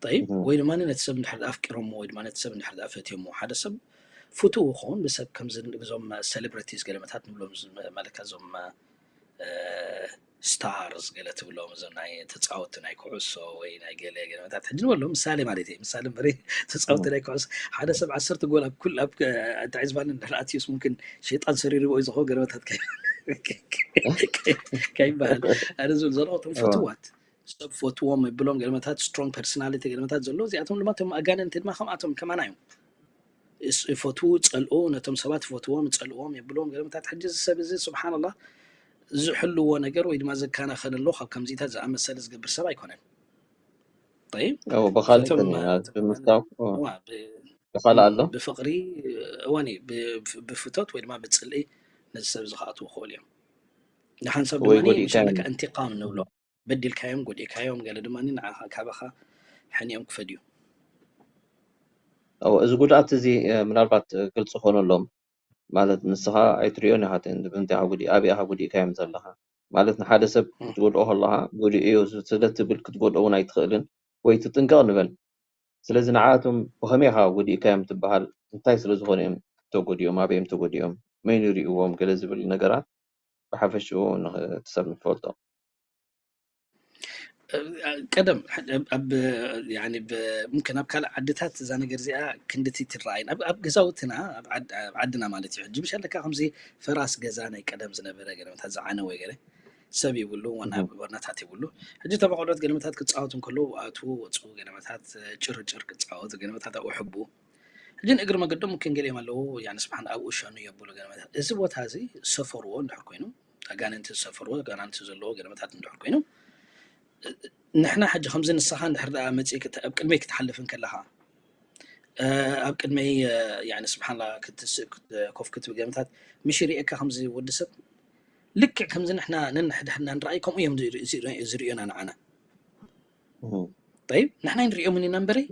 ጠይብ፣ ወይ ድማ ነቲ ሰብ እንድሕር ኣፍቂሮሞ ወይ ድማ ነቲ ሰብ እንድሕር ፈትዮሞ፣ ሓደ ሰብ ፍቱው ክኸውን ብሰብ ከምዚ እዞም ሴሌብሪቲስ ገለመታት ንብሎም፣ ማለት እዞም ስታርስ ገለ ትብሎም፣ እዞም ናይ ተፃወቲ ናይ ኩዕሶ ወይ ናይ ገለ ገለመታት፣ ሕጂ ንበሎ ምሳሌ ማለት እዩ፣ ምሳሌ እምበር ተፃወቲ ናይ ኩዕሶ ሓደ ሰብ ዓሰርተ ጎል ኣብ ኩል ኣብ እንታይ ዝባል እንድሕር ኣትዩስ፣ ሙምኪን ሸይጣን ሰሪርዎ እዩ ዝኸውን ገለመታት ከይበሃል። ኣነ ዝብል ዘለኹ እቶም ፍትዋት ሰብ ፈትዎም የብሎም ገለመታት፣ ስትሮንግ ፐርሶናሊቲ ገለመታት ዘሎ፣ እዚኣቶም ድማ እቶም ኣጋንንቲ ድማ ከምኣቶም ከማና እዮም። ይፈትዉ፣ ይጸልኡ፣ ነቶም ሰባት ይፈትዎም፣ ይጸልዎም፣ የብልዎም ገለመታት። ሕጂ እዚ ሰብ እዚ ስብሓንላህ ዝሕልዎ ነገር ወይ ድማ ዘከናኸነሉ ካብ ከምዚታት ዝኣመሰለ ዝገብር ሰብ ኣይኮነን። ጠይብ፣ ብኻልእ ብምስታው ብኻልእ ኣሎ ብፍቕሪ እዋኒ ብፍቶት ወይ ድማ ብፅልኢ ነዚ ሰብ እዚ ክኣትዉ ክኽእሉ እዮም። ንሓንሳብ ድማ መሻለካ እንቲቃም ንብሎ በዲልካዮም፣ ጎዲእካዮም፣ ገለ ድማ ንዓኻ ካባኻ ሕኒኦም ክፈድዩ። እዚ ጉድኣት እዚ ምናልባት ግልፂ ኮነሎም ማለት ንስኻ ኣይትሪኦን ኢኻ፣ ንምንታይ ኢኻ ጉዲ ኣበይ ኢኻ ጉዲእካዮም ዘለኻ ማለት ንሓደ ሰብ ክትጎድኦ ከለኻ ጎዲኡ እዩ ስለ ትብል ክትጎድኦ እውን ኣይትኽእልን ወይ ትጥንቀቕ ንበል። ስለዚ ንዓኣቶም ብኸመይ ኢኻ ጎዲእካዮም ትበሃል፣ እንታይ ስለ ዝኾኑ እዮም ተጎዲኦም፣ ኣበይ እዮም ተጎዲኦም፣ መን ይሪእዎም ገለ ዝብል ነገራት ብሓፈሽኡ ንኽትሰብ ንፈልጦ። ቀደም ኣብ ሙምክን ኣብ ካልእ ዓድታት እዛ ነገር እዚኣ ክንድቲ ትረኣይን ኣብ ገዛውትና ኣብ ዓድና ማለት እዩ። ሕጂ ምሽ ኣለካ ከምዚ ፈራስ ገዛ ናይ ቀደም ዝነበረ ገለመታት ዝዓነወ ገለ ሰብ ይብሉ ወናታት ይብሉ። ሕጂ ተመቆሎት ገለመታት ክፃወቱ እንከለዉ ኣትዉ ወፅዉ ገለመታት ጭርጭር ክፃወቱ ገለመታት ኣብኡ ሕቡ ሕጂ ንእግሪ መገዶም ሙምክን ገሊኦም ኣለዉ ያኒ ስብሓን ኣብኡ ሸኑ የብሉ ገለመታት እዚ ቦታ እዚ ዝሰፈርዎ እንድሕር ኮይኑ ኣጋንንቲ ዝሰፈርዎ ኣጋንንቲ ዘለዎ ገለመታት እንድሕር ኮይኑ ንሕና ሕጂ ከምዚ ንስኻ እንድሕር ደኣ መፂእ ኣብ ቅድመይ ክትሓልፍ እንከለኻ ኣብ ቅድመይ ያኒ ስብሓንላ ኮፍ ክትብል ገለመታት ምሽ ርእየካ ከምዚ ወዲ ሰብ ልክዕ ከምዚ ንሕና ነንሕድሕድና ንረኣይ ከምኡ እዮም ዝርእዮና ንዓና ጠይብ ንሕና ንርእዮምን ኢና እምበረይ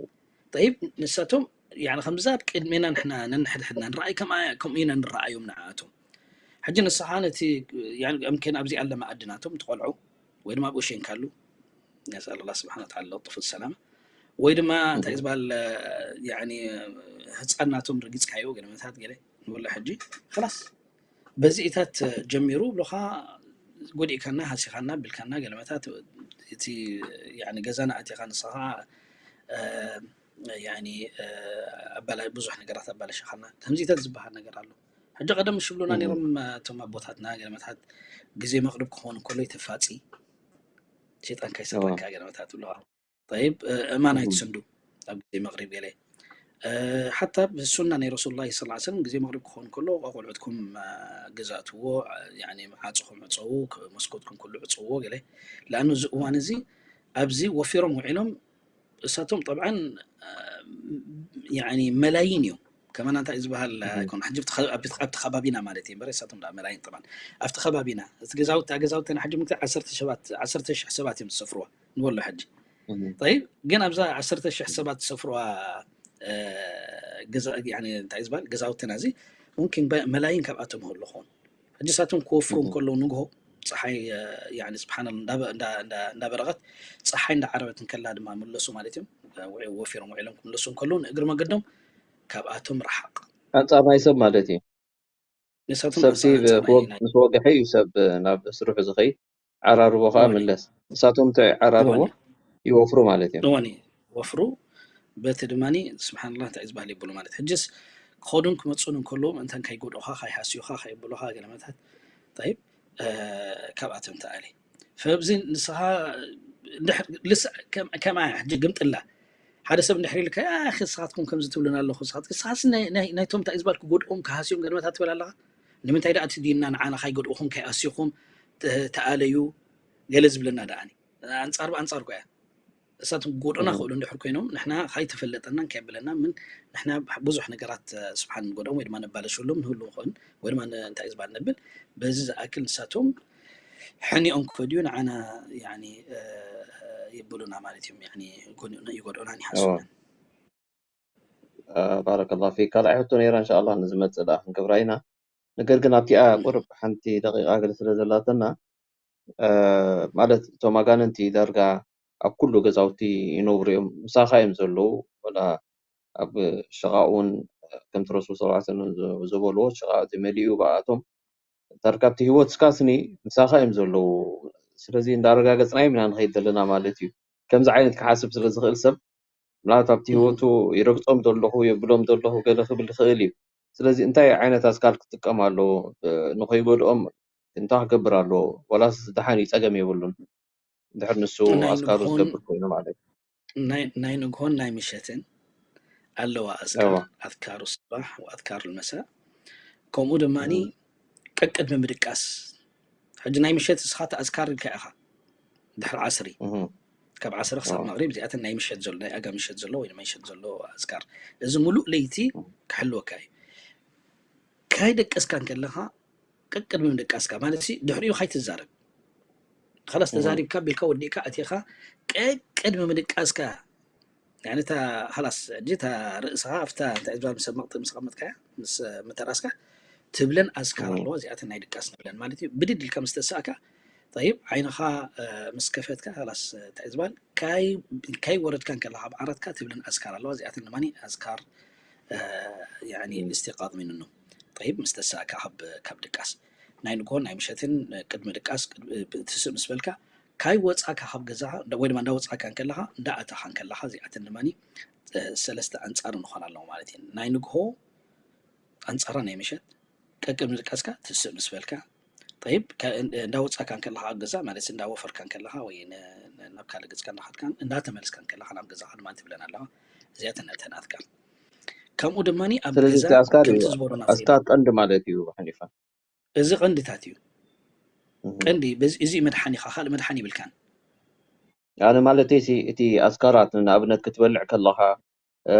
ጠይብ ንሳቶም ከምዛ ኣብ ቅድሜና ንሕና ነንሕድሕድና ንረኣይ ከምኡ ኢና ንረኣዮም ንዓኣቶም ሕጂ ንስኻ ነቲ ምኬን ኣብዚ ኣለማ ኣድናቶም ትቆልዑ ወይ ድማ ኣብኡ ሸንካሉ ነስኣል ላ ስብሓን ወተዓላ ለጥፉ ሰላም ወይ ድማ እንታይ ዝበሃል ህፃናቶም ርጊፅካዮ ገለመታት ገለ ንብሎ ሕጂ ክላስ በዚ ኢታት ጀሚሩ ብሎኻ ጎዲእካና ሃሲኻና ቢልካና ገለመታት እቲ ገዛና ኣቲኻ ንስኻ ብዙሕ ነገራት ኣባለሸኻና ከምዚታት ዝበሃል ነገር ኣሎ ሕጂ ቀደም ሽብሉና ነሮም እቶም ኣቦታትና ገለመታት ግዜ መቅርብ ክኾኑ ከሎ ይተፋፂ ሸይጣን ከይሰረካ ገለመታት ብለዋ طيب እማን ኣይትሰንዱ ኣብ ግዜ መቕሪብ ገለ ሓታ ብሱና ናይ ረሱል ላ ስ ሰለም ግዜ መቕሪብ ክኸውን ከሎ ቆልዑትኩም ገዛእትዎ ዓፅኹም ዕፀዉ መስኮትኩም ኩሉ ዕፀዎ ገለ ለኣኑ እዚ እዋን እዚ ኣብዚ ወፊሮም ውዒሎም እሳቶም ጠብዓን መላይን እዮም ከመና እንታይ ዝበሃል ኣይኮነ ሕጂ ኣብቲ ከባቢና ማለት እዩ እምበር እሳቶም መላይን ጠብዓን ኣብቲ ከባቢና እቲ ገዛውቲ ገዛውቲ ሕጂ ምክቲ ዓሰርተ ሽሕ ሰባት እዮም ዝሰፍርዋ ንበሎ ሕጂ طيب ግን ኣብዛ ዓሰርተ ሽሕ ሰባት ዝሰፍርዋ እንታይ ዝበሃል ገዛውትና እዚ ሙምኪን መላይን ካብኣቶም ይህሉ ኸውን ሕጂ ሳቶም ክወፍሩ እንከለዉ ንግሆ ፀሓይ ስብሓን እንዳበረቐት ፀሓይ እንዳዓረበት እንከላ ድማ ምለሱ ማለት እዮም ወፊሮም ውዒሎም ክምለሱ እንከለዉ ንእግሪ መገዶም ካብኣቶም ረሓቕ ኣንፃር ናይ ሰብ ማለት እዩ ንሳቶም ሰብሲ ኣንፃር ናይ ምስ ወግሐ እዩ ሰብ ናብ ስርሑ ዝኸይድ ዓራርቦ ከዓ ምለስ ንሳቶም እንታይ ዓራርቦ ይወፍሩ ማለት እዮም እዋን እዩ ወፍሩ በቲ ድማ ስብሓንላ እንታይ ዝበሃል ይብሉ ማለት ሕጅስ ክኸዱን ክመፁን እንከለዎም እንተን ከይጎድኡኻ ከይሃስዩኻ ከይብሉኻ ገለመታት ይብ ካብኣቶም ተኣሊ ፈብዚ ንስኻ ከማያ ሕጂ ግምጥላ ሓደ ሰብ እንድሕር ኢልካ ኣኺ ንስኻትኩም ከምዚ ትብሉና ኣለኹ ንስኻት ንስኻስ ናይቶም እንታይ ዝበልኩ ጎድኦም ክሃስዮም ገለመታት ትብል ኣለኻ ንምንታይ ደኣ እቲ ዲንና ንዓና ካይጎድኡኹም ከይኣስዩኹም ተኣለዩ ገለ ዝብለና ደኣኒ ኣንጻር ብኣንጻር ኮያ እሳት ጎድኦና ክእሉ እንድሕር ኮይኖም ንሕና ካይተፈለጠና እንታይ ብለና ምን ንሕና ብዙሕ ነገራት ስብሓን ንጎድኦም ወይ ድማ ነባለሸሎም ንህሉ ንኽእል ወይ ድማ እንታይ እዩ ዝበሃል ነብል በዚ ዝኣክል ንሳቶም ሕኒኦም ክፈድዩ ንዓና የብሉና ማለት እዮም ይጎድኦና ይሓስቡና ባረከላ ፊክ ካልኣይ ሕቶ ነይራ እንሻላ ንዝመፅእ ደኣ ክንገብራ ኢና ነገር ግን ኣብቲኣ ቁርብ ሓንቲ ደቂቃ ገለ ስለ ዘላተና ማለት እቶም ኣጋንንቲ ዳርጋ ኣብ ኩሉ ገዛውቲ ይነብሩ እዮም፣ ምሳኻ እዮም ዘለዉ። ወላ ኣብ ሸቓቕ እውን ከምቲ ረሱል ሰለላሁ ዐለይሂ ወሰለም ዝበልዎ፣ ሸቓቕ መሊኡ ብኣቶም። ዳርጋ ኣብቲ ህይወትካ ስኒ ምሳኻ እዮም ዘለዉ። ስለዚ እንዳረጋገጽናዮም ኢና ንኸይድ ዘለና ማለት እዩ። ከምዚ ዓይነት ክሓስብ ስለ ዝኽእል ሰብ፣ ምናልባት ኣብቲ ህይወቱ ይረግጾም ዘለኹ፣ የብሎም ዘለኹ ገለ ክብል ይኽእል እዩ። ስለዚ እንታይ ዓይነት ኣስካር ክጥቀም ኣለዎ? ንኸይጎድኦም እንታይ ክገብር ኣለዎ? ዋላስ ደሓን እዩ፣ ጸገም የብሉን። እንድሕር ንሱ ናይ ኣስካሩ ንግሆን ዝገብር ኮይኑ ማለት እዩ። ናይ ናይ ንግሆን ናይ ምሸትን ኣለዋ ኣስካር፣ እዋ። ኣዝካሩ ስባሕ ወኣዝካሩ ልመሳእ። ከምኡ ድማ እም። ቀቅድሚ ምድቃስ። ሕጂ ናይ ምሸት እስኻ ተኣዝካር ኢልካ ኢኻ። ድሕሪ ዓስሪ። እም። ካብ ዓስሪ ክሳብ እዋ። መቕሪብ እዚኣተን ናይ ምሸት ዘሎ፣ ናይ ኣጋ ምሸት ዘሎ ወይ ናይ ምሸት ዘሎ ኣዝካር። እዚ ሙሉእ ለይቲ እም። ክሕልወካ እዩ። ካይ ደቀስካ እንከለኻ ቀቅድሚ ምድቃስካ ማለት ሲ ድሕሪኡ ካይትዛረብ። ኻላስ እም። ተዛሪብካ ቢልካ ወዲእካ ኣቲኻ ቀቅድሚ ምድቃስካ። ያኒ እታ ኻላስ ሕጂ እታ ርእስኻ ኣብታ እንታይ ዝባል ምስ መቕጥ-፣ ምስ ኣቐመጥካያ፣ ምስ ምተራእስካ ትብለን ኣዝካር እም። ኣለዋ፣ እዚኣተን ናይ ድቃስ ንብለን ማለት እዩ። ብድድ ኢልካ ምስ ተሳእካ፣ ጠይብ፣ ዓይንኻ፣ እ፣ ምስ ከፈትካ፣ ኻላስ እንታይ ዝባል ካይ-፣ ካይ ወረድካ እንከለኻ ኣብ ዓራትካ ትብለን ኣዝካር ኣለዋ፣ እዚኣተን ድማ ኣዝካር፣ እ፣ ያኒ እም። እስትይቃዝ ሚን ኑም። ጠይብ፣ ምስ ተሳእካ ካብ፣ ካብ ድቃስ። ናይ ንግሆን ናይ ምሸትን ቅድሚ ድቃስ፣ ቅድ-፣ ትስእ ምስ በልካ፣ ካይ ወጻካ ካብ ገዛኻ፣ ወይ ድማ እንዳወጻካ እንከለኻ፣ እንዳኣታኻ እንከለኻ፣ እዚኣተን ድማ፣ እ፣ ሰለስተ ኣንጻር ንኾን ኣለዎ ማለት እዩ። ናይ ንግሆ ኣንጻራ ናይ ምሸት፣ ቀቅድሚ ድቃስካ ትስእ ምስ በልካ፣ ጠይብ፣ ከ-፣ እን-፣ እንዳወጻካ እንከለኻ ኣብ ገዛ፣ ማለት እንዳወፈርካ እንከለኻ፣ ወይ ን-፣ ን-፣ ናብ ካልእ ገጽካ እንዳኸድካ፣ እንዳተመለስካ እንከለኻ ናብ ገዛኻ ድማ ትብለን ኣለኻ። እዚኣተን እተን ኣዝካር። ከምኡ ድማ ኣብ ስለዚ ገዛ እቲ ኣዝካር ከምቲ እዩ፣ ዝበሉና ኣዝካር ቀንዲ ማለት እዩ፣ ሓኒፋ። እዚ ቀንድታት እዩ። እህ። ቀንዲ፣ በዚ፣ እዚ እዩ መድሓኒኻ፣ ካልእ መድሓኒ ይብልካን። ኣነ ማለተይ ሲ፣ እቲ ኣዝካራት ንኣብነት ክትበልዕ ከለኻ፣ እ፣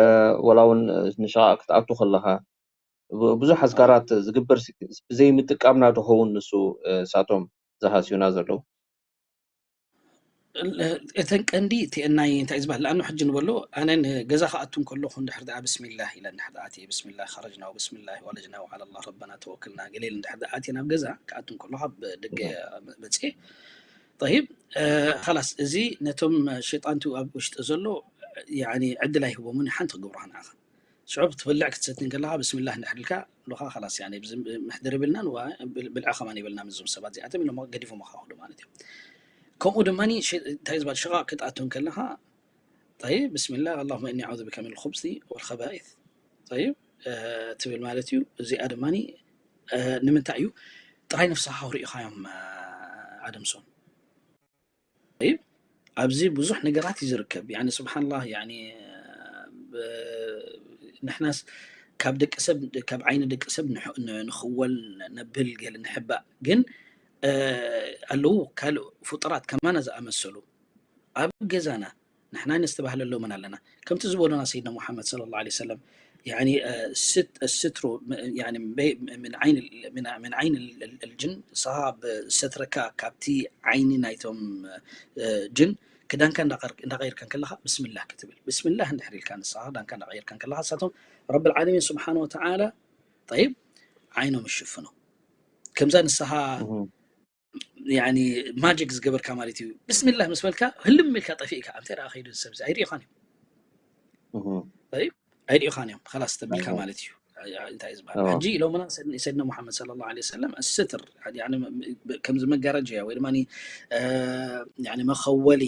ወላ እውን ንሸቓቕ ክትኣቱ ከለኻ፣ ብ-፣ ብዙሕ ኣዝካራት ዝግበር ሲ፣ ብዘይምጥቃምና ዶ ኸውን ንሱ፣ እ፣ ሳቶም ዝሃስዩና ዘለዉ? እል-፣ እተን ቀንዲ እቲ ናይ እንታይ ዝበሃል፣ ለኣኑ ሕጂ ንበሎ፣ ኣነ ንገዛ ክኣቱ እንከለኹ እንድሕር ደኣ ብስሚላህ ኢለ እንድሕር ደኣ ኣትየ፣ ብስሚላህ ኸረጅና ወብስሚላህ ወለጅና ወዓላ ላህ ረበና ተወክልና ገለ ኢለ እንድሕር ደኣ ኣትየ ናብ ገዛ ክኣቱ እንከለኹ ኣብ ደገ እህ። መጽየ፣ ጠይብ፣ እ፣ ኸላስ እዚ ነቶም ሸይጣንቱ ኣብ ውሽጢ ዘሎ፣ ያኒ ዕድል ኣይህቦምን፣ ሓንቲ ክገብሩኻ ንዓኻ። ሽዑ ክትበልዕ ክትሰቲ እንከለኻ ብስሚላህ እንድሕር ኢልካ ኣለኻ፣ ኸላስ፣ ያኒ፣ ብዚ-፣ ምሕደር የብልናን፣ ዋ-፣ ብል-፣ ብልዒ ከማን የብልና ምስዞም ሰባት እዚኣቶም ኢሎም ገዲፎም ክኸዱ ማለት እዮም። ከምኡ ድማ ሸ-፣ እንታይ ዝበሃል ሽቓቕ ክትኣቱ እንከለኻ፣ ጠይብ፣ ብስሚላህ፣ ኣላሁመ ኢኒ ኣዑዙ ቢከ ሚነል ኹብሲ ወል ኸባኢስ፣ ጠይብ፣ እ፣ ትብል ማለት እዩ። እዚኣ ድማ፣ እ፣ ንምንታይ እዩ? ጥራይ ነፍስኻ ክርእዩኻ እዮም፣ እ፣ ኣደምሶም። ጠይብ፣ ኣብዚ ብዙሕ ነገራት እዩ ዝርከብ። ያኒ፣ ስብሓንላህ፣ ያኒ፣ ብ-፣ ንሕናስ ካብ ደቂ ሰብ፣ ካብ ዓይኒ ደቂ ሰብ ንሕ-፣ ን-፣ ንኽወል ነብል፣ ገለ ንሕባእ። ግን፣ እ፣ ኣለዉ ካልእ ፍጡራት ከማና ዝኣመሰሉ ኣብ ገዛና፣ ንሕና ነስተባህለሎምን ኣለና። ከምቲ ዝበሉና ሰይድና ሙሓመድ ሰለላሁ ዐለይሂ ወሰለም፣ ያኒ፣ እ፣ ስት-፣ ስትሩ፣ ም-፣ ያኒ፣ በይ-፣ ምን ዓይን ል-፣ ምን፣ ምን ዓይን ል-፣ ል-፣ ልጅን፣ ንስኻ ብሰትረካ ካብቲ ዓይኒ ናይቶም፣ እ፣ ጅን ክዳንካ እንዳቐር-፣ እንዳቐየርካ እንከለኻ ብስምላህ ክትብል። ብስምላህ እንድሕር ኢልካ ንስኻ ክዳንካ እንዳቐየርካ እንከለኻ፣ ንሳቶም ረብል ዓለሚን ስብሓነ ወተዓላ፣ ጠይብ፣ ዓይኖም ይሽፍኖ። ከምዛ ንስኻ እህ። ያኒ ማጂክ ዝገበርካ ማለት እዩ። ብስሚላህ ምስ በልካ ህልም ኢልካ ጠፊእካ፣ ኣንተ ደኣ ከይዱ ሰብ እዚ ኣይሪእኻን እዩ። እህ። ጠይብ፣ ኣይሪእኻን እዮም። ኸላስ ተቢልካ እህ። ማለት እዩ። እንታይ እዩ ዝበሃል? እዋ። ሕጂ ኢሎምና ሰድ-፣ ሰይድና ሙሓመድ ሰለላሁ ዐለይሂ ወሰለም፣ ስትር፣ ያኒ፣ ብ-፣ ከምዚ መጋረጃ ወይ ድማ፣ እ፣ ያኒ መኸወሊ፣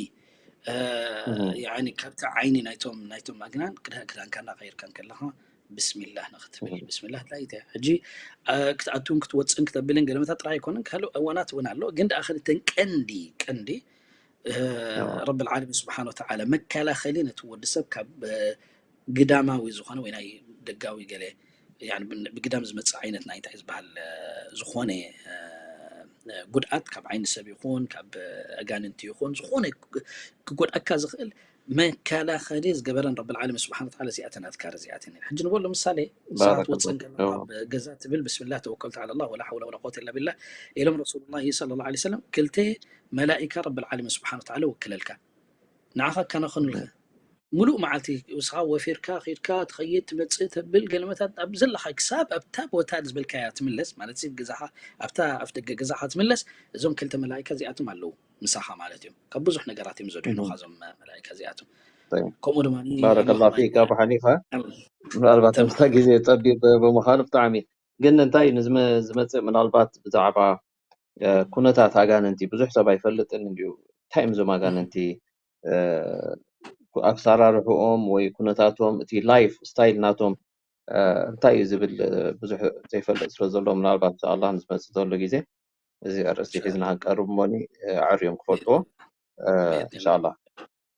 እ፣ እህ። ያኒ ካብቲ ዓይኒ ናይቶም፣ ናይቶም ኣግናን ክዳ-፣ ክዳንካ እናቐየርካ እንከለኻ፣ ብስሚላህ ንኽትብል፣ እህ። ብስሚላህ ድላይት እያ። ሕጂ፣ እ፣ ክትኣቱን ክትወፅን ክተብልን ገለመታት ጥራይ ኣይኮነን፣ ካልእ እዋናት እውን ኣሎ። ግን ደኣ ክልተን ቀንዲ፣ ቀንዲ፣ እ፣ እዋ። ረብል ዓለሚን ስብሓነ ወተዓላ መከላኸሊ ነቲ ወዲ ሰብ ካብ፣ እ፣ ግዳማዊ ዝኾነ ወይ ናይ ደጋዊ ገለ፣ ያኒ፣ ብ-፣ ብግዳም ዝመጽእ ዓይነት ናይ እንታይ ዝበሃል፣ እ፣ ዝኾነ፣ እ፣ ጉድኣት ካብ ዓይኒ ሰብ ይኹን፣ ካብ ኣጋንንቲ ይኹን፣ ዝኾነ ክ-፣ ክጎድኣካ ዝኽእል መከላኸሊ ዝገበረን ረብል ዓለሚን ስብሓነ ወተዓላ እዚኣተን ኣዝካር እዚኣተን እየን። ሕጂ ንበሎ ምሳሌ፣ ንስኻ ባረከ ክትወፅእ ላሁ እንከለኻ ፊክ። ካብ ገዛ ትብል፣ ብስምላህ ተወከልቱ ዓላ ላህ ወላ ሓውለ ወላ ቁወተ ኢላ ቢላህ ኢሎም ረሱሉላሂ ሰለላሁ ዐለይሂ ወሰለም፣ ክልተ መላኢካ ረብል ዓለሚን ስብሓነ ወተዓላ ወክለልካ። ንዓኻ ከናኸኑልካ። እህ። ሙሉእ መዓልቲ ውስኻ ወፊርካ ኪድካ ትኸይድ ትመፅእ ተብል ገለመታት ኣብ ዘለኻ ክሳብ ኣብታ ቦታ ዝበልካያ ትምለስ ማለት ሲ ገዛኻ ኣብታ ኣፍ ደገ ገዛኻ ትምለስ እዞም ክልተ መላእካ እዚኣቶም ኣለዉ ምሳኻ ማለት እዮም ካብ ብዙሕ ነገራት እዮም ዘድሕኑኻ እዞም መላእካ እዚኣቶም ከምኡ ድማ ባረከላ ፊክ ኣቡ ሓኒፋ ምናልባት ምስታ ግዜ ፀቢብ ብምዃኑ ብጣዕሚ ግን እንታይ እዩ ዝመፅእ ምናልባት ብዛዕባ ኩነታት ኣጋንንቲ ብዙሕ ሰብ ኣይፈልጥን እንዲዩ እንታይ እዮም ዞም ኣጋንንቲ ኣሰራርሕኦም ወይ ኩነታቶም እቲ life style ናቶም እንታይ እዩ ዝብል ብዙሕ ዘይፈልጥ ስለ ዘሎ ምናልባት ኣላ ዝመፅእ ዘሎ ግዜ እዚ ኣርእስቲ ሒዝና ክንቀርብ እሞኒ ኣዕርዮም ክፈልጥዎ እንሻላ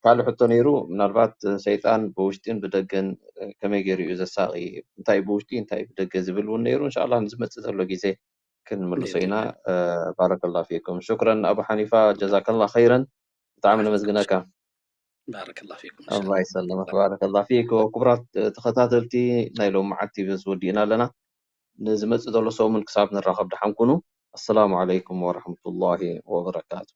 ካልእ ሕቶ ነይሩ ምናልባት ሰይጣን ብውሽጢን ብደገን ከመይ ገይሩ እዩ ዘሳቒ እንታይ ብውሽጢ እንታይ ብደገ ዝብል እውን ነይሩ እንሻላ ንዝመፅእ ዘሎ ግዜ ክንምልሶ ኢና ባረከላ ፊኩም ሽክረን ኣቡ ሓኒፋ ጀዛከላ ኸይረን ብጣዕሚ ነመስግነካ ባረከላ ፊኩም ኣላ ይሰለመክ ባረከላ ፊክ ክቡራት ተኸታተልቲ ናይ ሎም መዓልቲ በዚ ወዲእና ኣለና ንዝመፅእ ዘሎ ሰሙን ክሳብ ንራኸብ ደሓን ኩኑ ኣሰላሙ ዓለይኩም ወረሕመቱላሂ ወበረካቱ